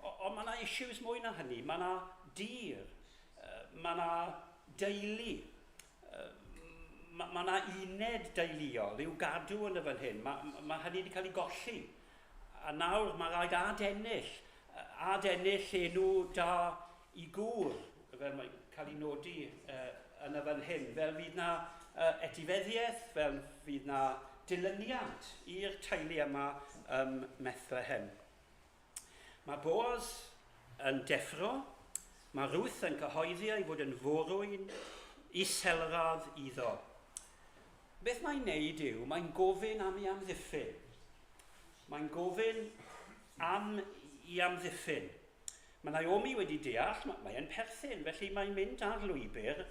ond mae yna issues mwy na hynny. Mae yna dir, mae yna deulu, mae yna uned deuluol i'w gadw yn y fan hyn. Mae, mae hynny wedi cael ei golli. A nawr mae rhaid adennill, adennill enw da i gŵr, fel mae'n cael ei nodi yn y fan hyn, fel fydd na etifeddiaeth, fel fydd na dilyniant i'r teulu yma ym Methlehem. Mae Boaz yn deffro, mae Ruth yn cyhoeddi ei fod yn forwyn iselradd iddo. Beth mae'n neud yw, mae'n gofyn am ei amddiffyn. Mae'n gofyn am ei amddiffyn. Mae Naomi wedi deall, mae e'n perthyn, felly mae'n mynd ar lwybr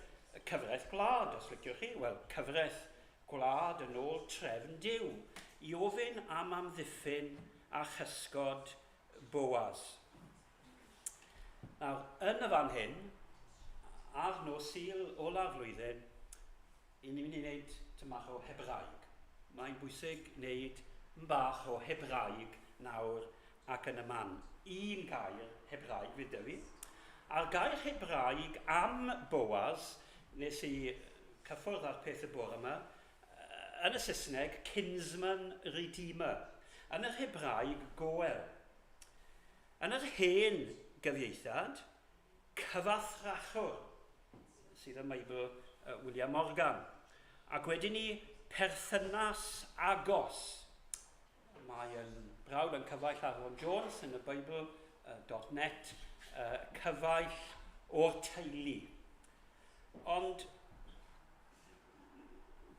cyfraith gwlad, os liciwch chi, wel, cyfraith gwlad yn ôl trefn Duw, i ofyn am amddiffyn a chysgod Boaz. Nawr, yn y fan hyn, ar nos Sul ola'r flwyddyn, i ni'n mynd i wneud tymach o Hebraeg. Mae'n bwysig wneud bach o Hebraeg nawr ac yn y man. Un gair Hebraeg fydd 'da fi. A'r gair Hebraeg am Boaz, nes i cyffwrdd â'r peth y bore yma, yn y Saesneg, kinsman redeemer. Yn yr Hebraeg, goel. Yn yr hen gyfieithiad, cyfathrachwr, sydd ym Meibl William Morgan. Ac wedyn ni, perthynas agos. Mae yn brawd yn cyfaill Arfon Jones yn y Bible.net, cyfaill o'r teulu. Ond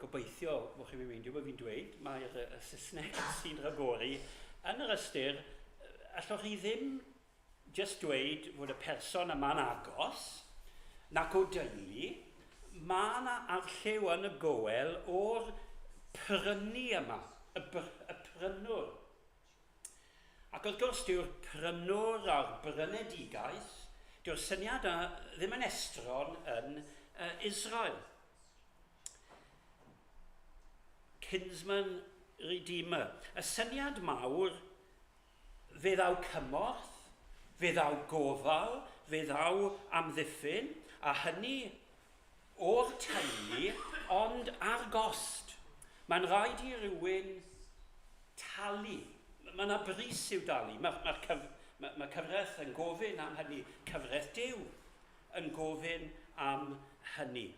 gobeithio bod chi'n meindio bod fi'n dweud, mae'r y Saesneg sy'n rhagori yn yr ystyr, allwch chi ddim jyst dweud fod y person yma'n agos, nac o deulu, mae yna arlliw yn y goel o'r prynu yma, y, y prynwr. Ac wrth gwrs, dyw'r prynwr a'r brynedigaeth, dyw'r syniad yna ddim yn estron yn Israel. Kinsman Redeemer. Y syniad mawr, fe ddaw cymorth, fe ddaw gofal, fe ddaw amddiffyn, a hynny o'r teulu, ond ar gost. Mae'n rhaid i rywun talu. Mae yna bris i'w dalu. Mae'r mae cyf, mae, mae cyfraith yn gofyn am hynny. Cyfraith Duw yn gofyn am hynny.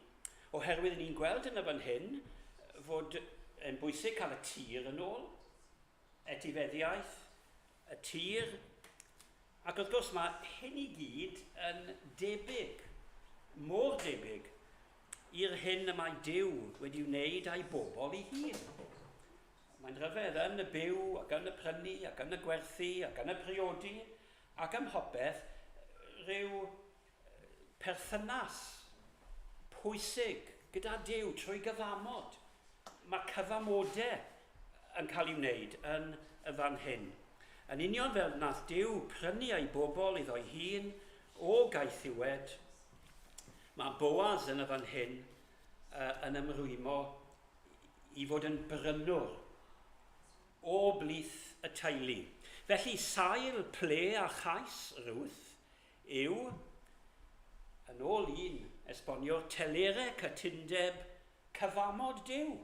Oherwydd ni'n gweld yn y fan hyn fod yn bwysig cael y tir yn ôl, etifeddiaeth, y tir, ac wrth gwrs mae hyn i gyd yn debyg, mor debyg, i'r hyn y mae Duw wedi wneud a'i bobl ei hun. Mae'n rhyfedd yn y byw ac yn y prynu ac yn y gwerthu ac yn y priodi ac ym mhopeth rhyw perthynas pwysig gyda Duw trwy gyfamod. Mae cyfamodau yn cael ei wneud yn y fan hyn. Yn union fel nath Duw prynu ei bobl iddo'i hun o gaethiwed, mae Boaz yn y fan hyn yn ymrwymo i fod yn brynwr o blith y teulu. Felly sail ple a chais Ruth yw, yn ôl un esbonio'r telere cytundeb cyfamod Duw.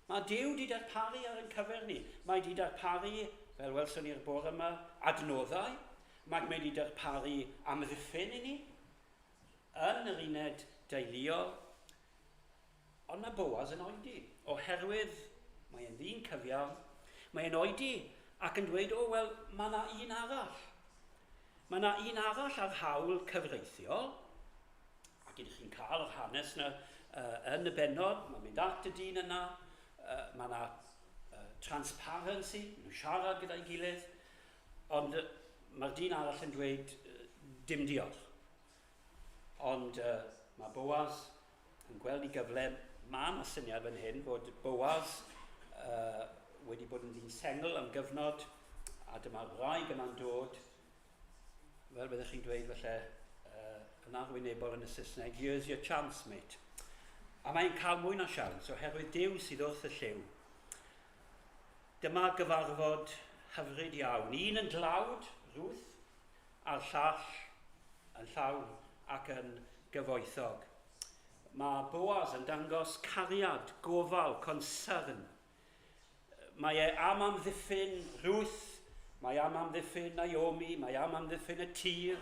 Mae Duw di darparu ar ein cyfer ni. Mae di darparu, fel welson ni'r bore yma, adnoddau. Mae mae di darparu amddiffyn i ni yn yr uned deuluol. Ond mae Boaz yn oedi, oherwydd mae e'n ddyn cyfiawn. Mae e'n oedi ac yn dweud, o, wel, mae yna un arall. Mae yna un arall ar hawl cyfreithiol, ac ydych chi'n cael yr hanes yna yn y bennod, mae'n mynd at y dyn yna, mae yna transparency, maen nhw'n siarad gyda'i gilydd, ond mae'r dyn arall yn dweud, dim diolch. Ond mae Boaz yn gweld i gyfle, mae yna syniad fan hyn fod Boaz wedi bod yn ddyn sengl am gyfnod, a dyma'r wraig yma'n dod, fel byddech chi'n dweud falle, yn arwynebol yn y Saesneg, here's your chance, mate. A mae'n cael mwy na siawns, oherwydd Duw sydd wrth y llyw. Dyma gyfarfod hyfryd iawn. Un yn dlawd, Ruth, a'r llall yn llawn ac yn gyfoethog. Mae Boaz yn dangos cariad, gofal, concern. Mae e am amddiffyn Ruth, mae am amddiffyn Naomi, mae am amddiffyn y tir,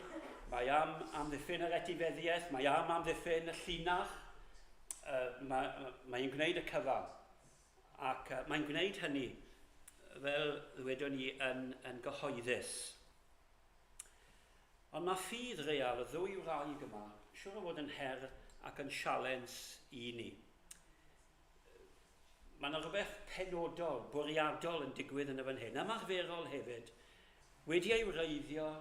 mae am amddiffyn yr etifeddiaeth, mae am amddiffyn y llinach. Mae, mae'n gwneud y cyfan. Ac mae'n gwneud hynny, fel ddwedon ni, yn, yn gyhoeddus. Ond mae ffydd real y ddwy wraig yma siŵr o fod yn her ac yn sialens i ni. Mae yna rhywbeth penodol, bwriadol yn digwydd yn y fan hyn, ymarferol hefyd, wedi ei wreiddio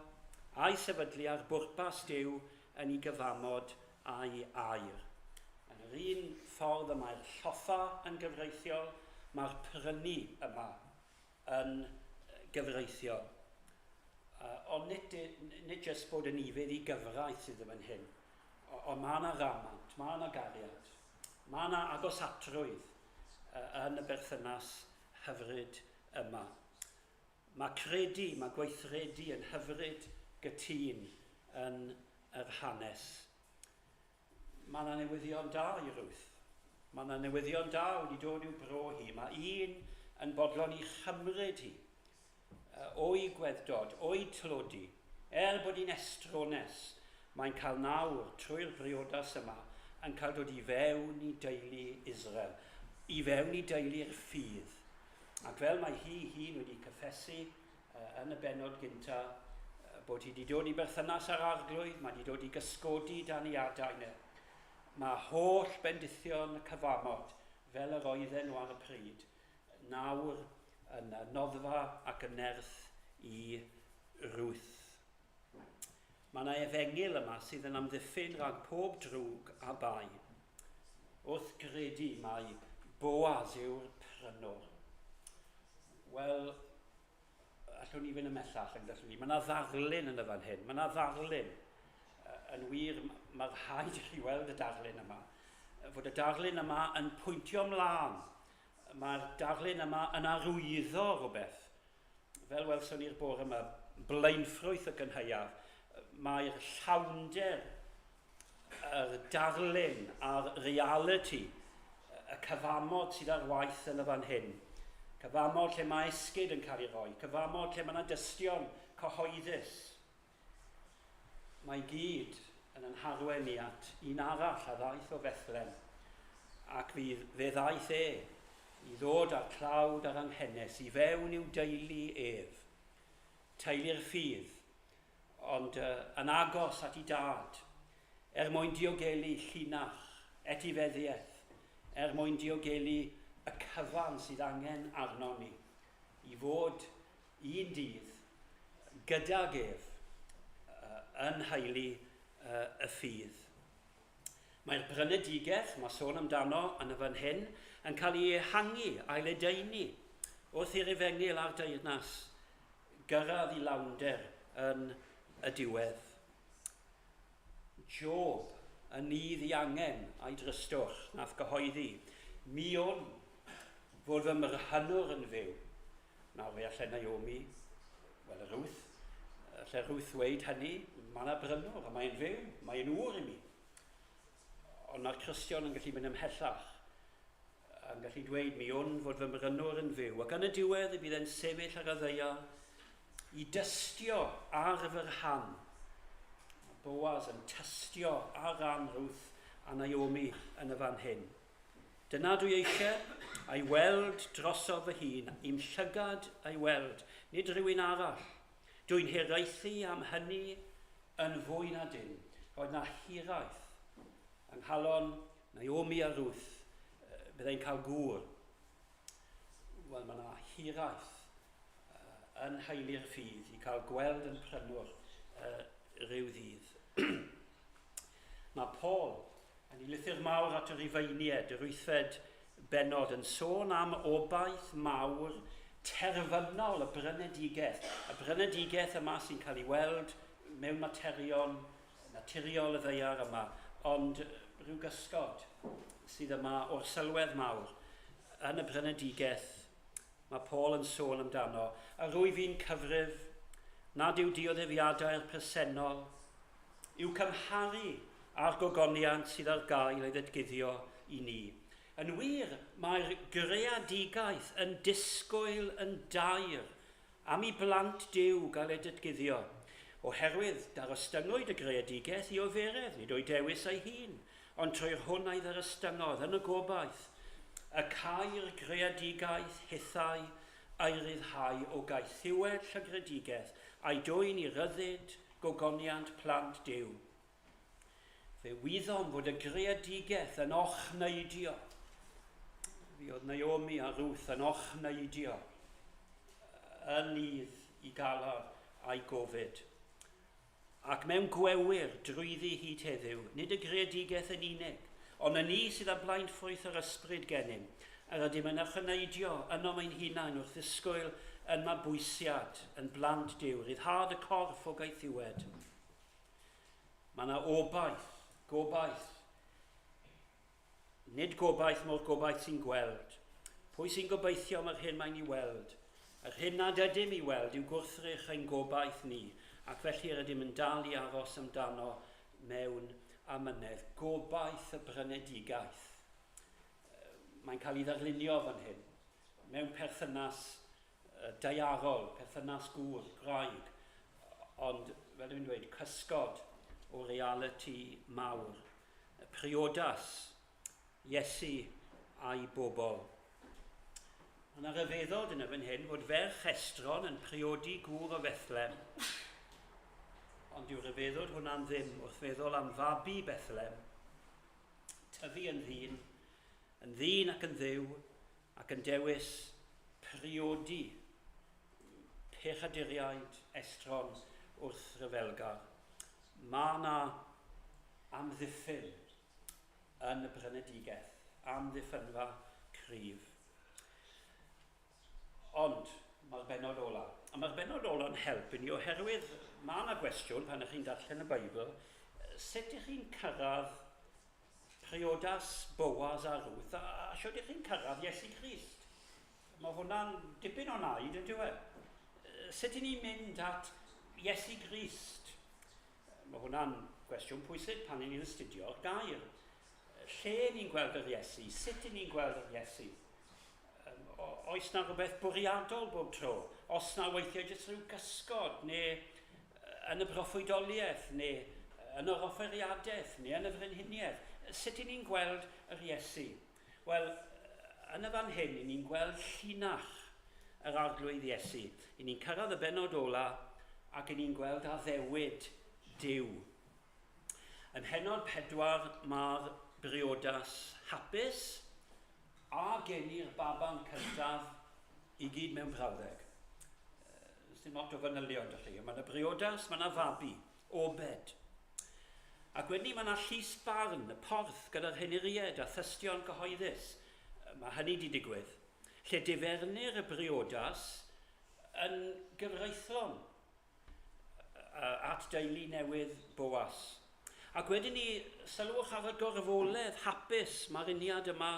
a'i sefydlu ar bwrpas Duw yn ei gyfamod a'i air. Yn yr un ffordd y mae'r lloffa yn gyfreithiol, mae'r prynu yma yn gyfreithiol. Ond nid, nid jyst bod yn ufudd i gyfraith sydd yn fan hyn, ond mae yna ramant, mae yna gariad, mae yna agosatrwydd yn y berthynas hyfryd yma. Mae credu, mae gweithredu yn hyfryd gytûn yn yr hanes. Mae yna newyddion da i Ruth. Mae yna newyddion da wedi dod i'w bro hi. Mae un yn bodlon i chymryd hi o'i gweddod, o'i tlodi. Er bod hi'n estrones, mae'n cael nawr, trwy'r briodas yma, yn cael dod i fewn i deulu Israel, i fewn i deulu'r ffydd. Ac fel mae hi hun wedi cyffesu yn y bennod gynta, Bod hi wedi dod i berthynas â'r arglwydd, mae wedi dod i gysgodi dan ei adain e. Mae holl bendithion y cyfamod, fel yr oedden nhw ar y pryd, nawr yn noddfa ac yn nerth i Ruth. Mae yna efengyl yma sydd yn amddiffyn rhag pob drwg a bai. Wrth gredu mai Boaz yw'r prynwr. Wel, allwn ni fynd ymhellach yn gallwn ni. Mae yna ddarlun yn y fan hyn. Mae yna ddarlun. Yn wir, mae rhaid i chi weld y darlun yma. Fod y darlun yma yn pwyntio ymlaen. Mae'r darlun yma yn arwyddo rhywbeth. Fel welson ni'r bore yma, blaenffrwyth y gynhaeaf, mae'r llawnder, yr darlun a'r realiti, y cyfamod sydd ar waith yn y fan hyn. Cyfamod lle mae esgid yn cael ei roi, cyfamod lle mae yna dystion cyhoeddus. Mae gyd yn yn harwen ni at un arall a ddaeth o Fethlem, ac fydd, fe ddaeth e i ddod â'r tlawd a'r anghenus i fewn i'w deulu ef, teulu'r ffydd, ond yn agos at ei dad, er mwyn diogelu llinach, etifeddiaeth, er mwyn diogelu y cyfan sydd angen arno ni i fod un dydd gydag ef yn haelu y ffydd. Mae'r brynedigaeth, mae sôn amdano yn y fan hyn, yn cael ei ehangu a'i ledaenu wrth i'r efengyl a'r deyrnas gyrraedd i lawnder yn y diwedd. Job, y nydd i angen a'i drystwch, nath gyhoeddi, Mi wn fod fy mrhynwr yn fyw. Nawr fe allai Naomi, wel Ruth, allai Ruth ddweud hynny, mae yna brynwr a mae'n fyw, mae'n ŵr i mi. Ond mae'r Cristion yn gallu mynd ymhellach yn gallu dweud, mi wn fod fy mrynwr yn fyw, ac yn y diwedd y bydd e'n sefyll ar y ddaear i dystio ar fy rhan. Mae Boaz yn tystio ar ran Ruth a Naomi yn y fan hyn. Dyna dwi eisiau, a'i weld drosof fy hun, i'm llygad a'i weld, nid rhywun arall. Dwi'n hiraethu am hynny yn fwy na dim. Roedd na hiraeth yng nghalon Naomi a Ruth, byddai'n cael gŵr. Wel, mae yna hiraeth yn haelu'r ffydd i cael gweld yn prynwr rhyw ddydd. mae Paul yn ei lythyr mawr at y Rufeiniaid, yr wythfed bennod, yn sôn am obaith mawr terfynol y brynedigaeth. Y brynedigaeth yma sy'n cael ei weld mewn materion naturiol y ddaear yma, ond rhyw gysgod sydd yma o'r sylwedd mawr yn y brynedigaeth mae Paul yn sôn amdano, a rwy fi'n cyfrif nad yw dioddefiadau'r presennol i'w cymharu â'r gogoniant sydd ar gael ei ddatguddio i ni. Yn wir, mae'r greadigaeth yn disgwyl yn daer am i blant Duw gael eu datguddio, oherwydd darostyngwyd y greadigaeth i oferedd, nid o'i dewis ei hun, ond trwy'r hwn a'i ddarostyngodd, yn y gobaith, y câi'r greadigaeth hithau a'i ryddhau o gaethiwed llygredigaeth, a'i dwyn i ryddid gogoniant plant Duw. Fe wyddom fod y greadigaeth yn ochneidio. Fi oedd Naomi a Ruth yn ochneidio yn nydd i galar a'i gofid. Ac mewn gwewyr drwyddi hyd heddiw, nid y greadigaeth yn unig, ond y ni sydd â blaenffrwyth yr ysbryd gennym, yr ydym yn ochneidio ynom ein hunain wrth ddisgwyl yn mabwysiad, yn blant Duw, ryddhad y corff o gaethiwed. Mae yna obaith, gobaith. Nid gobaith mo'r gobaith sy'n gweld. Pwy sy'n gobeithio am yr hyn mae'n ei weld? Yr hyn nad ydym i weld yw gwrthrych ein gobaith ni, ac felly yr ydym yn dal i aros amdano mewn amynedd. Gobaith y brynedigaeth. Mae'n cael ei ddarlunio fan hyn, mewn perthynas daearol, perthynas gŵr, gwraig, ond fel dwi'n dweud, cysgod o realiti mawr. Priodas Iesu a'i bobl. Mae yna ryfeddod yn y fan hyn fod ferch Estron yn priodi gŵr o Fethlem. rhyfeddod hwnna'n ddim wrth feddwl am fabi Bethlehem, tyfu yn ddyn, yn ddyn ac yn dduw, ac yn dewis priodi pechaduriaid estron wrth ryfelgar. Mae yna amddiffyn yn y brynedigaeth, amddiffynfa cryf. Ond, mae'r bennod ola. A mae'r bennod ola'n help i ni oherwydd mae yna gwestiwn pan ych chi'n darllen y Beibl, sut ych chi'n cyrraedd priodas Boaz a Ruth a, a sut ych chi'n cyrraedd Iesu Grist? Mae hwnna'n dipyn o naid, yn dyw e? Sut i ni'n mynd at Iesu Grist? Mae hwnna'n gwestiwn pwysig pan ni'n astudio'r gair. Lle ni'n gweld yr Iesu? Sut i ni'n gweld yr Iesu? Oes na rhywbeth bwriadol bob tro? Os na weithiau jyst rhyw gysgod, neu yn y broffwydoliaeth, neu yn yr offeriadaeth, neu yn y frenhiniaeth. Sut i ni'n gweld yr Iesu? Wel, yn y fan hyn, i ni'n gweld llinach yr Arglwydd Iesu. I ni'n cyrraedd y bennod ola ac i ni'n gweld addewid Duw. Ym mhennod 4 mae'r briodas hapus a geni'r baban cyntaf i gyd mewn brawddeg. Dim lot o fanylion, dych chi. Mae yna briodas, mae yna fabi, Obed. Ac wedyn mae yna llys barn, y porth gyda'r henuried a thystion cyhoeddus. Mae hynny wedi digwydd. Lle difernir y briodas yn gyfreithlon at deulu newydd Boas. Ac wedyn ni, sylwch ar y gorfoledd hapus mae'r uniad yma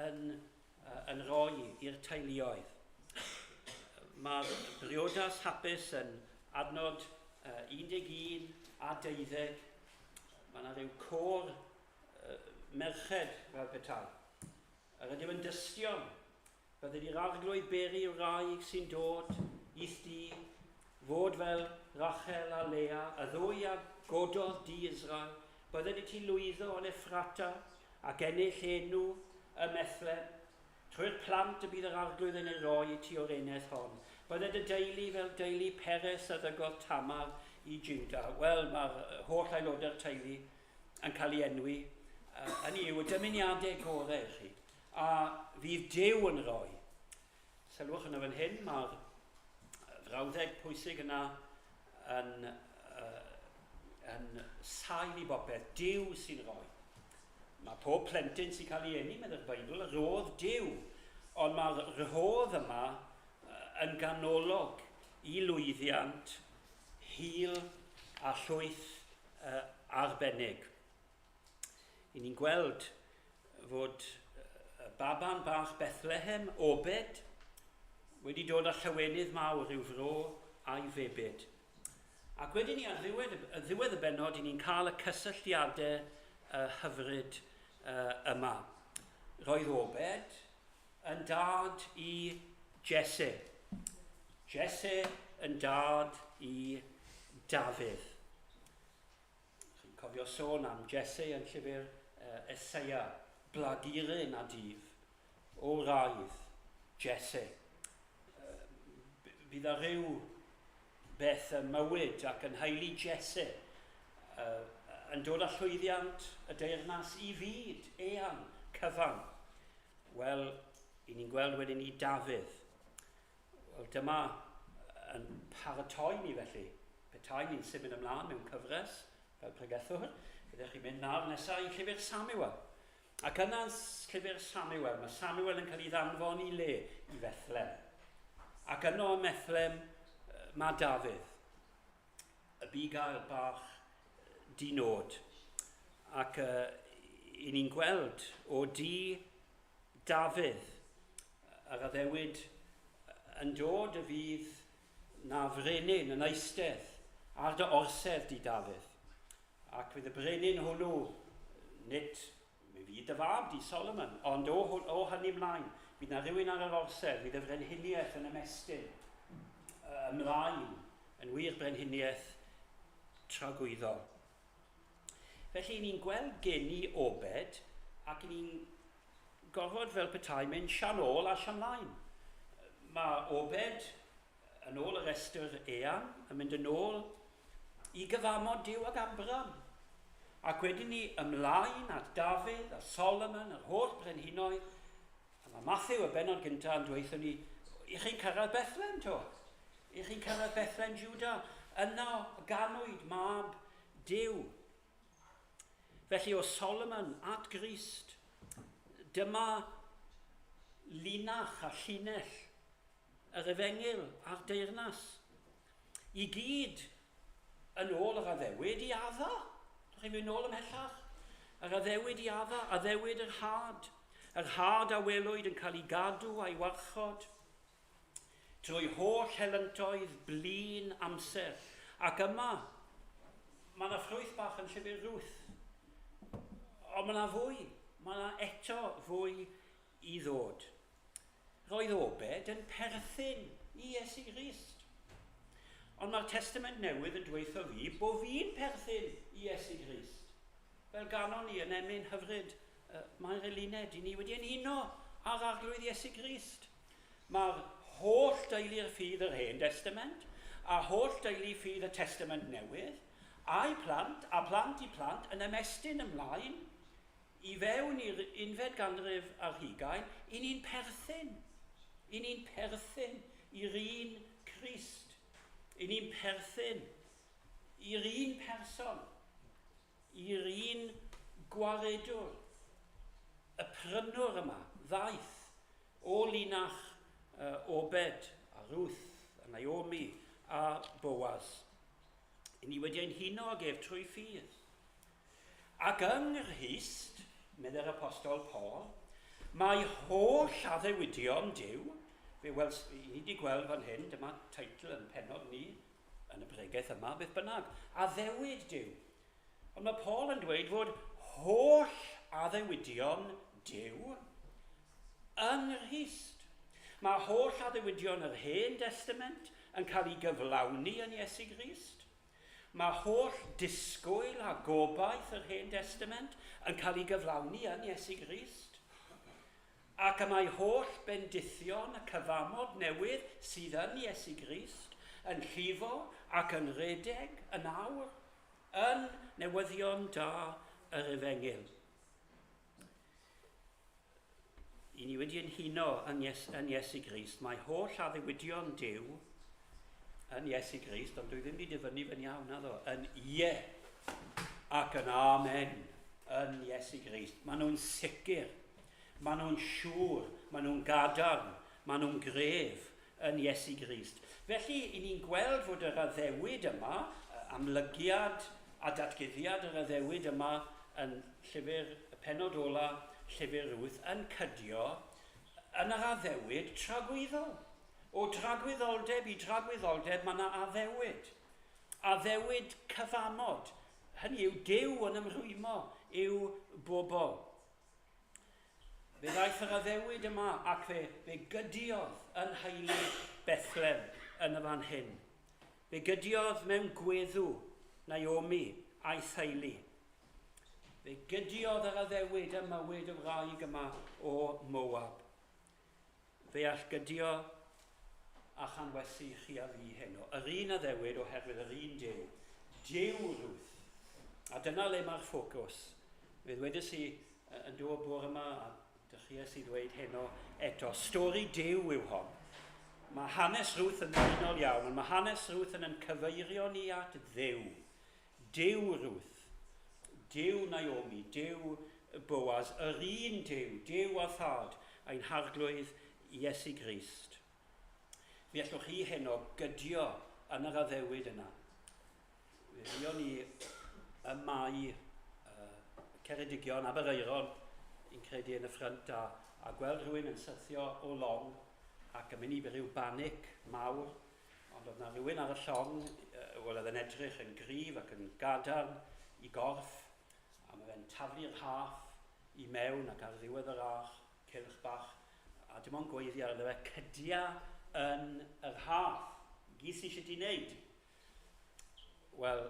yn, yn rhoi i'r teuluoedd. Mae'r briodas hapus yn adnod 11 a 12. Mae yna rhyw côr merched fel petai. Yr ydym yn dystion Bydded i'r Arglwydd beri wraig sy'n dod i'th dŷ, fod fel Rachel a Lea, y ddwy a gododd dŷ Israel, bydded i ti lwyddo yn Effrata ac ennill enw ym Methlem. Trwy'r plant y bydd yr Arglwydd yn ei roi i ti o'r eneth hon. Bydded y deulu fel deulu Peres a ddygodd Tamar i Juda. Wel, mae'r holl aelodau'r teulu yn cael ei enwi. Hynny yw, y dymuniadau gorau i chi. A fydd Duw yn rhoi. Sylwch yn y fan hyn, mae'r frawddeg pwysig yna yn, uh, yn sail i bopeth. Duw sy'n rhoi. Mae pob plentyn sy'n cael ei eni, meddai'r Beibl, rodd Duw. Ond mae'r rhodd yma yn ganolog i lwyddiant hil a llwyth uh, arbennig. I ni'n gweld fod baban bach Bethlehem, Obed, wedi dod â llawenydd mawr i'w fro a'i febyd. Ac wedyn ni ar ddiwedd, y ddiwedd y bennod, i ni'n cael y cysylltiadau hyfryd yma. Roedd Obed yn dad i Jesse. Jesse yn dad i Dafydd. Chi'n cofio sôn am Jesse yn llyfr Eseia, blaguryn a dyf, o wraidd Jesse. Bydd ar ryw beth ym mywyd ac yn haelu Jesse yn dod â llwyddiant y deyrnas i fyd eang cyfan. Wel, i ni'n gweld wedyn ni Dafydd. Wel, dyma yn paratoi ni felly. Petai ni'n symud ymlaen mewn cyfres fel pregethwr, byddech chi'n mynd nawr nesaf i llyfr Samuel. Ac yna yn llyfr Samuel, mae Samuel yn cael ei ddanfon i le, i Fethlem. Ac yno ym Methlem mae Dafydd, y bugail bach di-nod. Ac uh, i ni'n gweld o di Dafydd, yr addewid yn dod y fydd na frenin yn eistedd ar dy orsedd di, Dafydd. Ac fydd y brenin hwnnw, nid mi fydd dy fab di, Solomon, ond o, o hynny mlaen, fydd na rhywun ar yr orsedd, fydd y frenhiniaeth yn ymestyn ymlaen, yn wir brenhiniaeth tragwyddol. Felly, ni'n gweld geni Obed ac ni'n gorfod fel petai mynd sian ôl a sian mlaen. Mae Obed, yn ôl y rhestr eang, yn mynd yn ôl i gyfamod Duw ag Abram. Ac wedyn ni ymlaen at Dafydd a Solomon, yr holl brenhinoedd. A mae Matthew y benod gyntaf yn dweud ni, i chi'n cyrraedd Bethlehem to? I chi'n cyrraedd Bethlehem Juda? Yno ganwyd mab Duw. Felly o Solomon at Grist, dyma linach a llinell yr efengyl a'r deyrnas. I gyd yn ôl yr addewid i Adda. Dych chi'n mynd nôl ymhellach? Yr addewid i Adda, addewid yr had. Yr had a welwyd yn cael ei gadw a'i warchod trwy holl helyntoedd blin amser. Ac yma, mae yna ffrwyth bach yn llyfr Ruth. Ond mae yna fwy. Mae yna eto fwy i ddod. Roedd Obed yn perthyn i Iesu Grist. Ond mae'r Testament Newydd yn dweutho fi bod fi'n perthyn i Iesu Grist. Fel ganon ni yn emyn hyfryd, mae'r Eluned, i ni wedi yn uno â'r Arglwydd Iesu Grist. Mae'r holl deulu'r ffydd yr Hen Destament a holl deulu ffydd y Testament Newydd, a'i plant a plant i plant yn ymestyn ymlaen i fewn i'r unfed ganrif ar hugain, i ni'n perthyn. I ni'n perthyn i'r un Crist. I ni'n perthyn i'r un person. I'r un gwaredwr. Y prynwr yma ddaeth o linach Obed a Ruth a Naomi a Boaz. I ni wedi ein huno ag ef trwy ffydd. Ac yng Nghrist, meddai'r Apostol Paul, mae holl addewidion Duw, fe wels, i ni wedi gweld fan hyn, dyma teitl yn penod ni yn y bregeth yma, beth bynnag, addewid Duw. Ond mae Paul yn dweud fod holl addewidion Duw yng Nghrist. Mae holl addewidion yr Hen Destament yn cael ei gyflawni yn Iesu Grist. Mae holl disgwyl a gobaith yr Hen Destament yn cael ei gyflawni yn Iesu Grist. Ac y mae holl bendithion y cyfamod newydd sydd yn Iesu Grist yn llifo ac yn rhedeg yn awr yn newyddion da yr Efengyl. I ni wedi ein huno yn, Ies, yn Iesu Grist. Mae holl addewidion Duw yn Iesu Grist, ond dwi ddim wedi dyfynnu fe'n iawn, naddo, yn ie ac yn amen yn Iesu Grist. Maen nhw'n sicr, maen nhw'n siŵr, maen nhw'n gadarn, maen nhw'n gref yn Iesu Grist. Felly, i ni'n gweld fod yr addewid yma, amlygiad a datguddiad yr addewid yma yn llyfr y penod ola llyfr Ruth yn cydio yn yr addewid tragwyddol. O dragwyddoldeb i dragwyddoldeb mae yna addewid. Addewid cyfamod. Hynny yw, Duw yn ymrwymo i'w bobl. Fe ddaeth yr addewid yma ac fe, fe gydiodd yn nheulu Bethlem yn y fan hyn. Fe gydiodd mewn gweddw Naomi a'i theulu. Fe gydiodd yr addewid ym mywyd y wraig yma o Moab. Fe all gydio a chanwesu chi a fi heno. Yr un addewid oherwydd yr un Duw. Duw Ruth. A dyna le mae'r ffocws. Fe ddwedes i yn dod bore yma, a dechreuais i ddweud heno eto, stori Duw yw hon. Mae hanes Ruth yn ddymunol iawn, ond mae hanes Ruth yn yn cyfeirio ni at Dduw. Duw Ruth, Duw Naomi, Duw Boaz, yr un Duw, Duw a Thad ein Harglwydd Iesu Grist. Mi allwch chi heno gydio yn yr addewid yna. Fe fuon ni ym Mae Ceredigion, Aberaeron, i'n credu yn y ffrynt, a, a gweld rhywun yn syrthio o long ac yn mynd i ryw banic mawr. Ond oedd na rhywun ar y llong, wel oedd yn edrych yn gryf ac yn gadarn i gorff, a mae fe'n taflu'r rhaff i mewn ac ar ddiwedd yr arch, cylch bach, a dim ond gweiddi arno fe, cydia yn y rhaff. Gyd sydd eisiau ti wneud. Wel,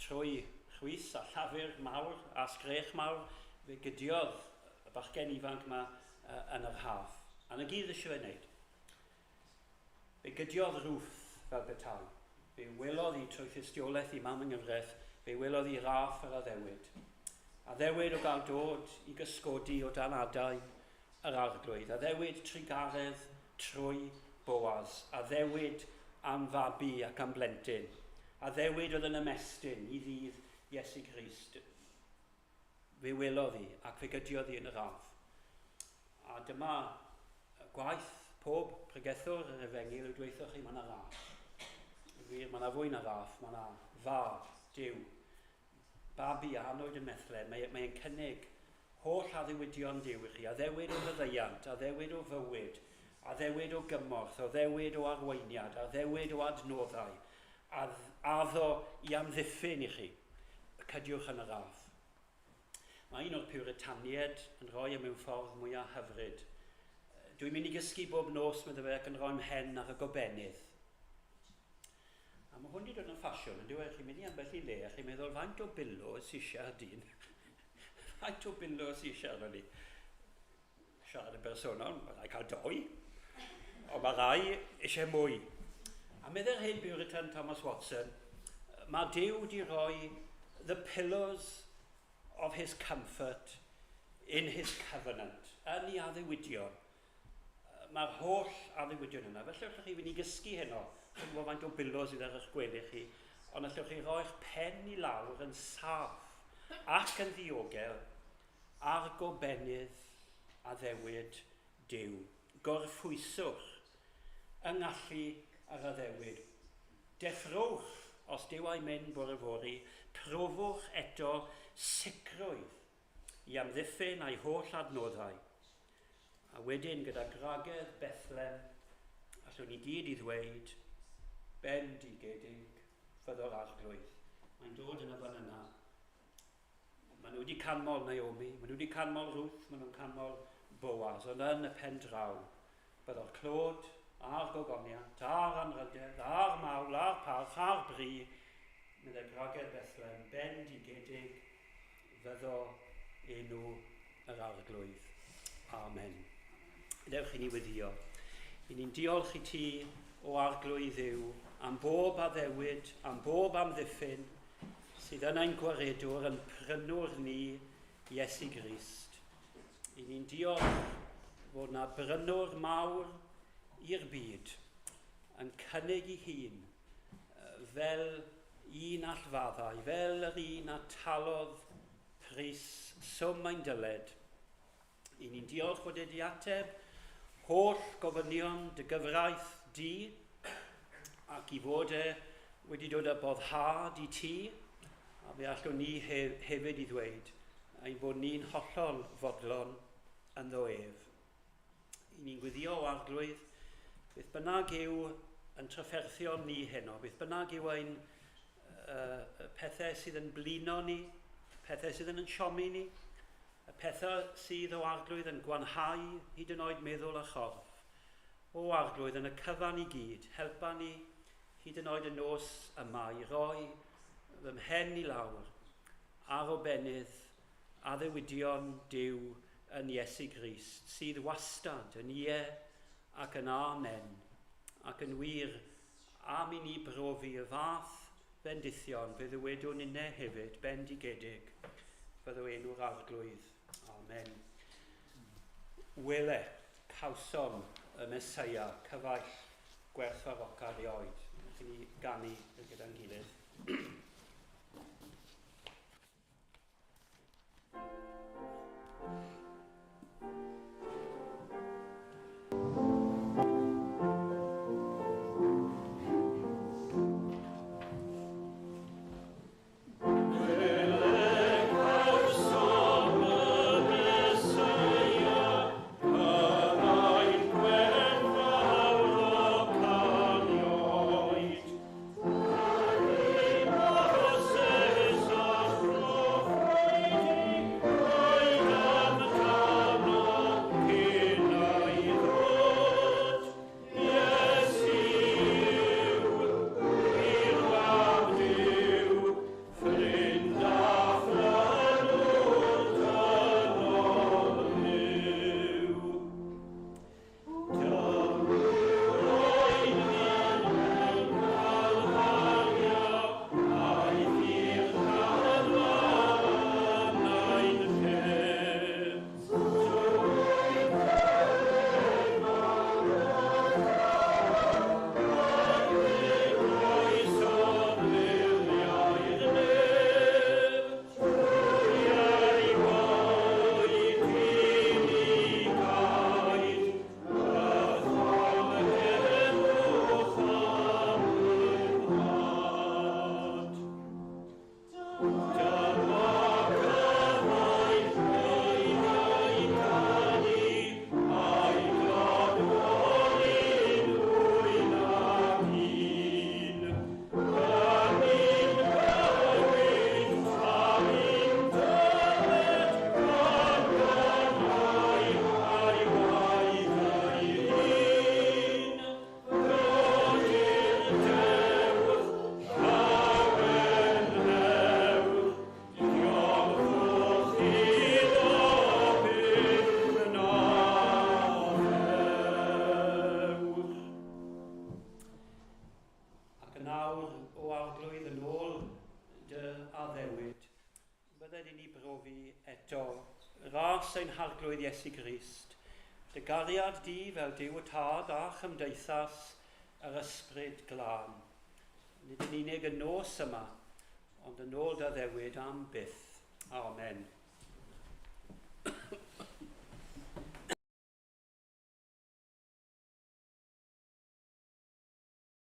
trwy chwys a llafur mawr a sgrech mawr, fe gydiodd y bachgen ifanc yma yn yr rhaff. A na gyd eisiau fe wneud. Fe gydiodd Ruth fel petai. Fe welodd hi trwy thystiolaeth i mam yng nghyfraith, fe welodd hi raff yr addewid. Addewid o gael dod i gysgodi o dan adain yr arglwydd. Addewid trugaredd trwy Boaz. Addewid am fabi ac am blentyn. Addewid oedd yn ymestyn i ddydd Iesu Grist. Fe welodd hi ac fe gydiodd hi yn y raff. A dyma gwaith pob pregethwr yr efengyl yw dweuthoch chi mae yna raff. Yn wir, mae yna fwy na raff, mae yna fab, Duw. Babi a anwyd ym Methlehem, mae'n mae cynnig holl addewidion Duw i chi, addewid o faddeuant, addewid o fywyd, addewid o gymorth, addewid o arweiniad, addewid o adnoddau, addo i amddiffyn i chi. Cydiwch yn y raff. Mae un o'r Puritaniaid yn rhoi e mewn ffordd mwyaf hyfryd. Dwi'n mynd i gysgu bob nos, meddai fe, ac yn rhoi mhen ar y gobenydd. A mae hwn wedi dod yn ffasiwn, yn dweud, chi'n mynd i ambell i le, a chi'n meddwl, faint o billows sy'n eisiau ar dyn? Faint o billows sy'n eisiau arno ni? Siarad yn bersonol, mae rai cael doi, ond mae rai eisiau mwy. A meddai'r hen Puritan Thomas Watson, mae Duw wedi rhoi the pillows of his comfort in his covenant, yn ei addewidion. Mae'r holl addewidion yna. Felly allwch chi fynd i gysgu heno, chi'n gwybod faint o billows sydd ar eich gwely chi, ond allwch chi roi'ch pen i lawr yn saff ac yn ddiogel ar gobenydd addewid Duw. Gorffwyswch yng ngallu yr addewid. Deffrowch, os Duw a'i mynd bore fory, profwch eto sicrwydd i amddiffyn a'i holl adnoddau. A wedyn gyda gwragedd Bethlem, allwn ni gyd i ddweud, bendigedig fyddo'r arglwydd. Mae'n dod yn y fan yna. Maen nhw wedi canmol Naomi, maen nhw wedi canmol Ruth, maen nhw'n canmol Boaz, ond yn y pen draw, byddo'r clod, a'r gogoniant, a'r anrhydedd, a'r mawl, a'r parch, a'r bri, meddai gwragedd Bethlem, bendigedig fyddo enw yr arglwydd. Amen. Dewch i ni weddio. I ni'n diolch i ti, o arglwydd Dduw, am bob addewid, am bob amddiffyn, sydd yn ein gwaredwr, yn prynwr ni, Iesu Grist. I ni'n diolch fod na brynwr mawr i'r byd yn cynnig i hun fel un allfaddau, fel yr un a talodd pris swm ein dyled. I ni'n diolch fod wedi ateb holl gofynion dy gyfraith di, ac i fod e wedi dod â boddhad i ti, a fe allwn ni he hefyd i ddweud ein bod ni'n hollol fodlon ynddo ef. I ni'n gwyddio o arglwydd, beth bynnag yw yn trafferthion ni heno, beth bynnag yw ein pethau sydd yn blino ni, pethau sydd yn siomi ni, y pethau sydd o arglwydd yn gwanhau hyd yn oed meddwl a chorff. O arglwydd, yn y cyfan i gyd, helpa ni hyd yn oed y nos yma i roi fy mhen i lawr ar obenydd addewidion Duw yn Iesu Grist, sydd wastad yn ie ac yn amen, ac yn wir am i ni brofi y fath fendithion, fe ddywedwn inne hefyd, bendigedig fyddo enw'r arglwydd. Amen. Wele, cawsom y Meseia, cyfaill gwerthfawroca erioed. Wrth i ni ganu gyda'n gilydd. Bydded i ni brofi eto ras ein Harglwydd Iesu Grist, dy gariad di fel Duw y Tad a chymdeithas yr Ysbryd Glân. Nid yn unig y nos yma, ond yn ôl dy addewid am byth. Amen.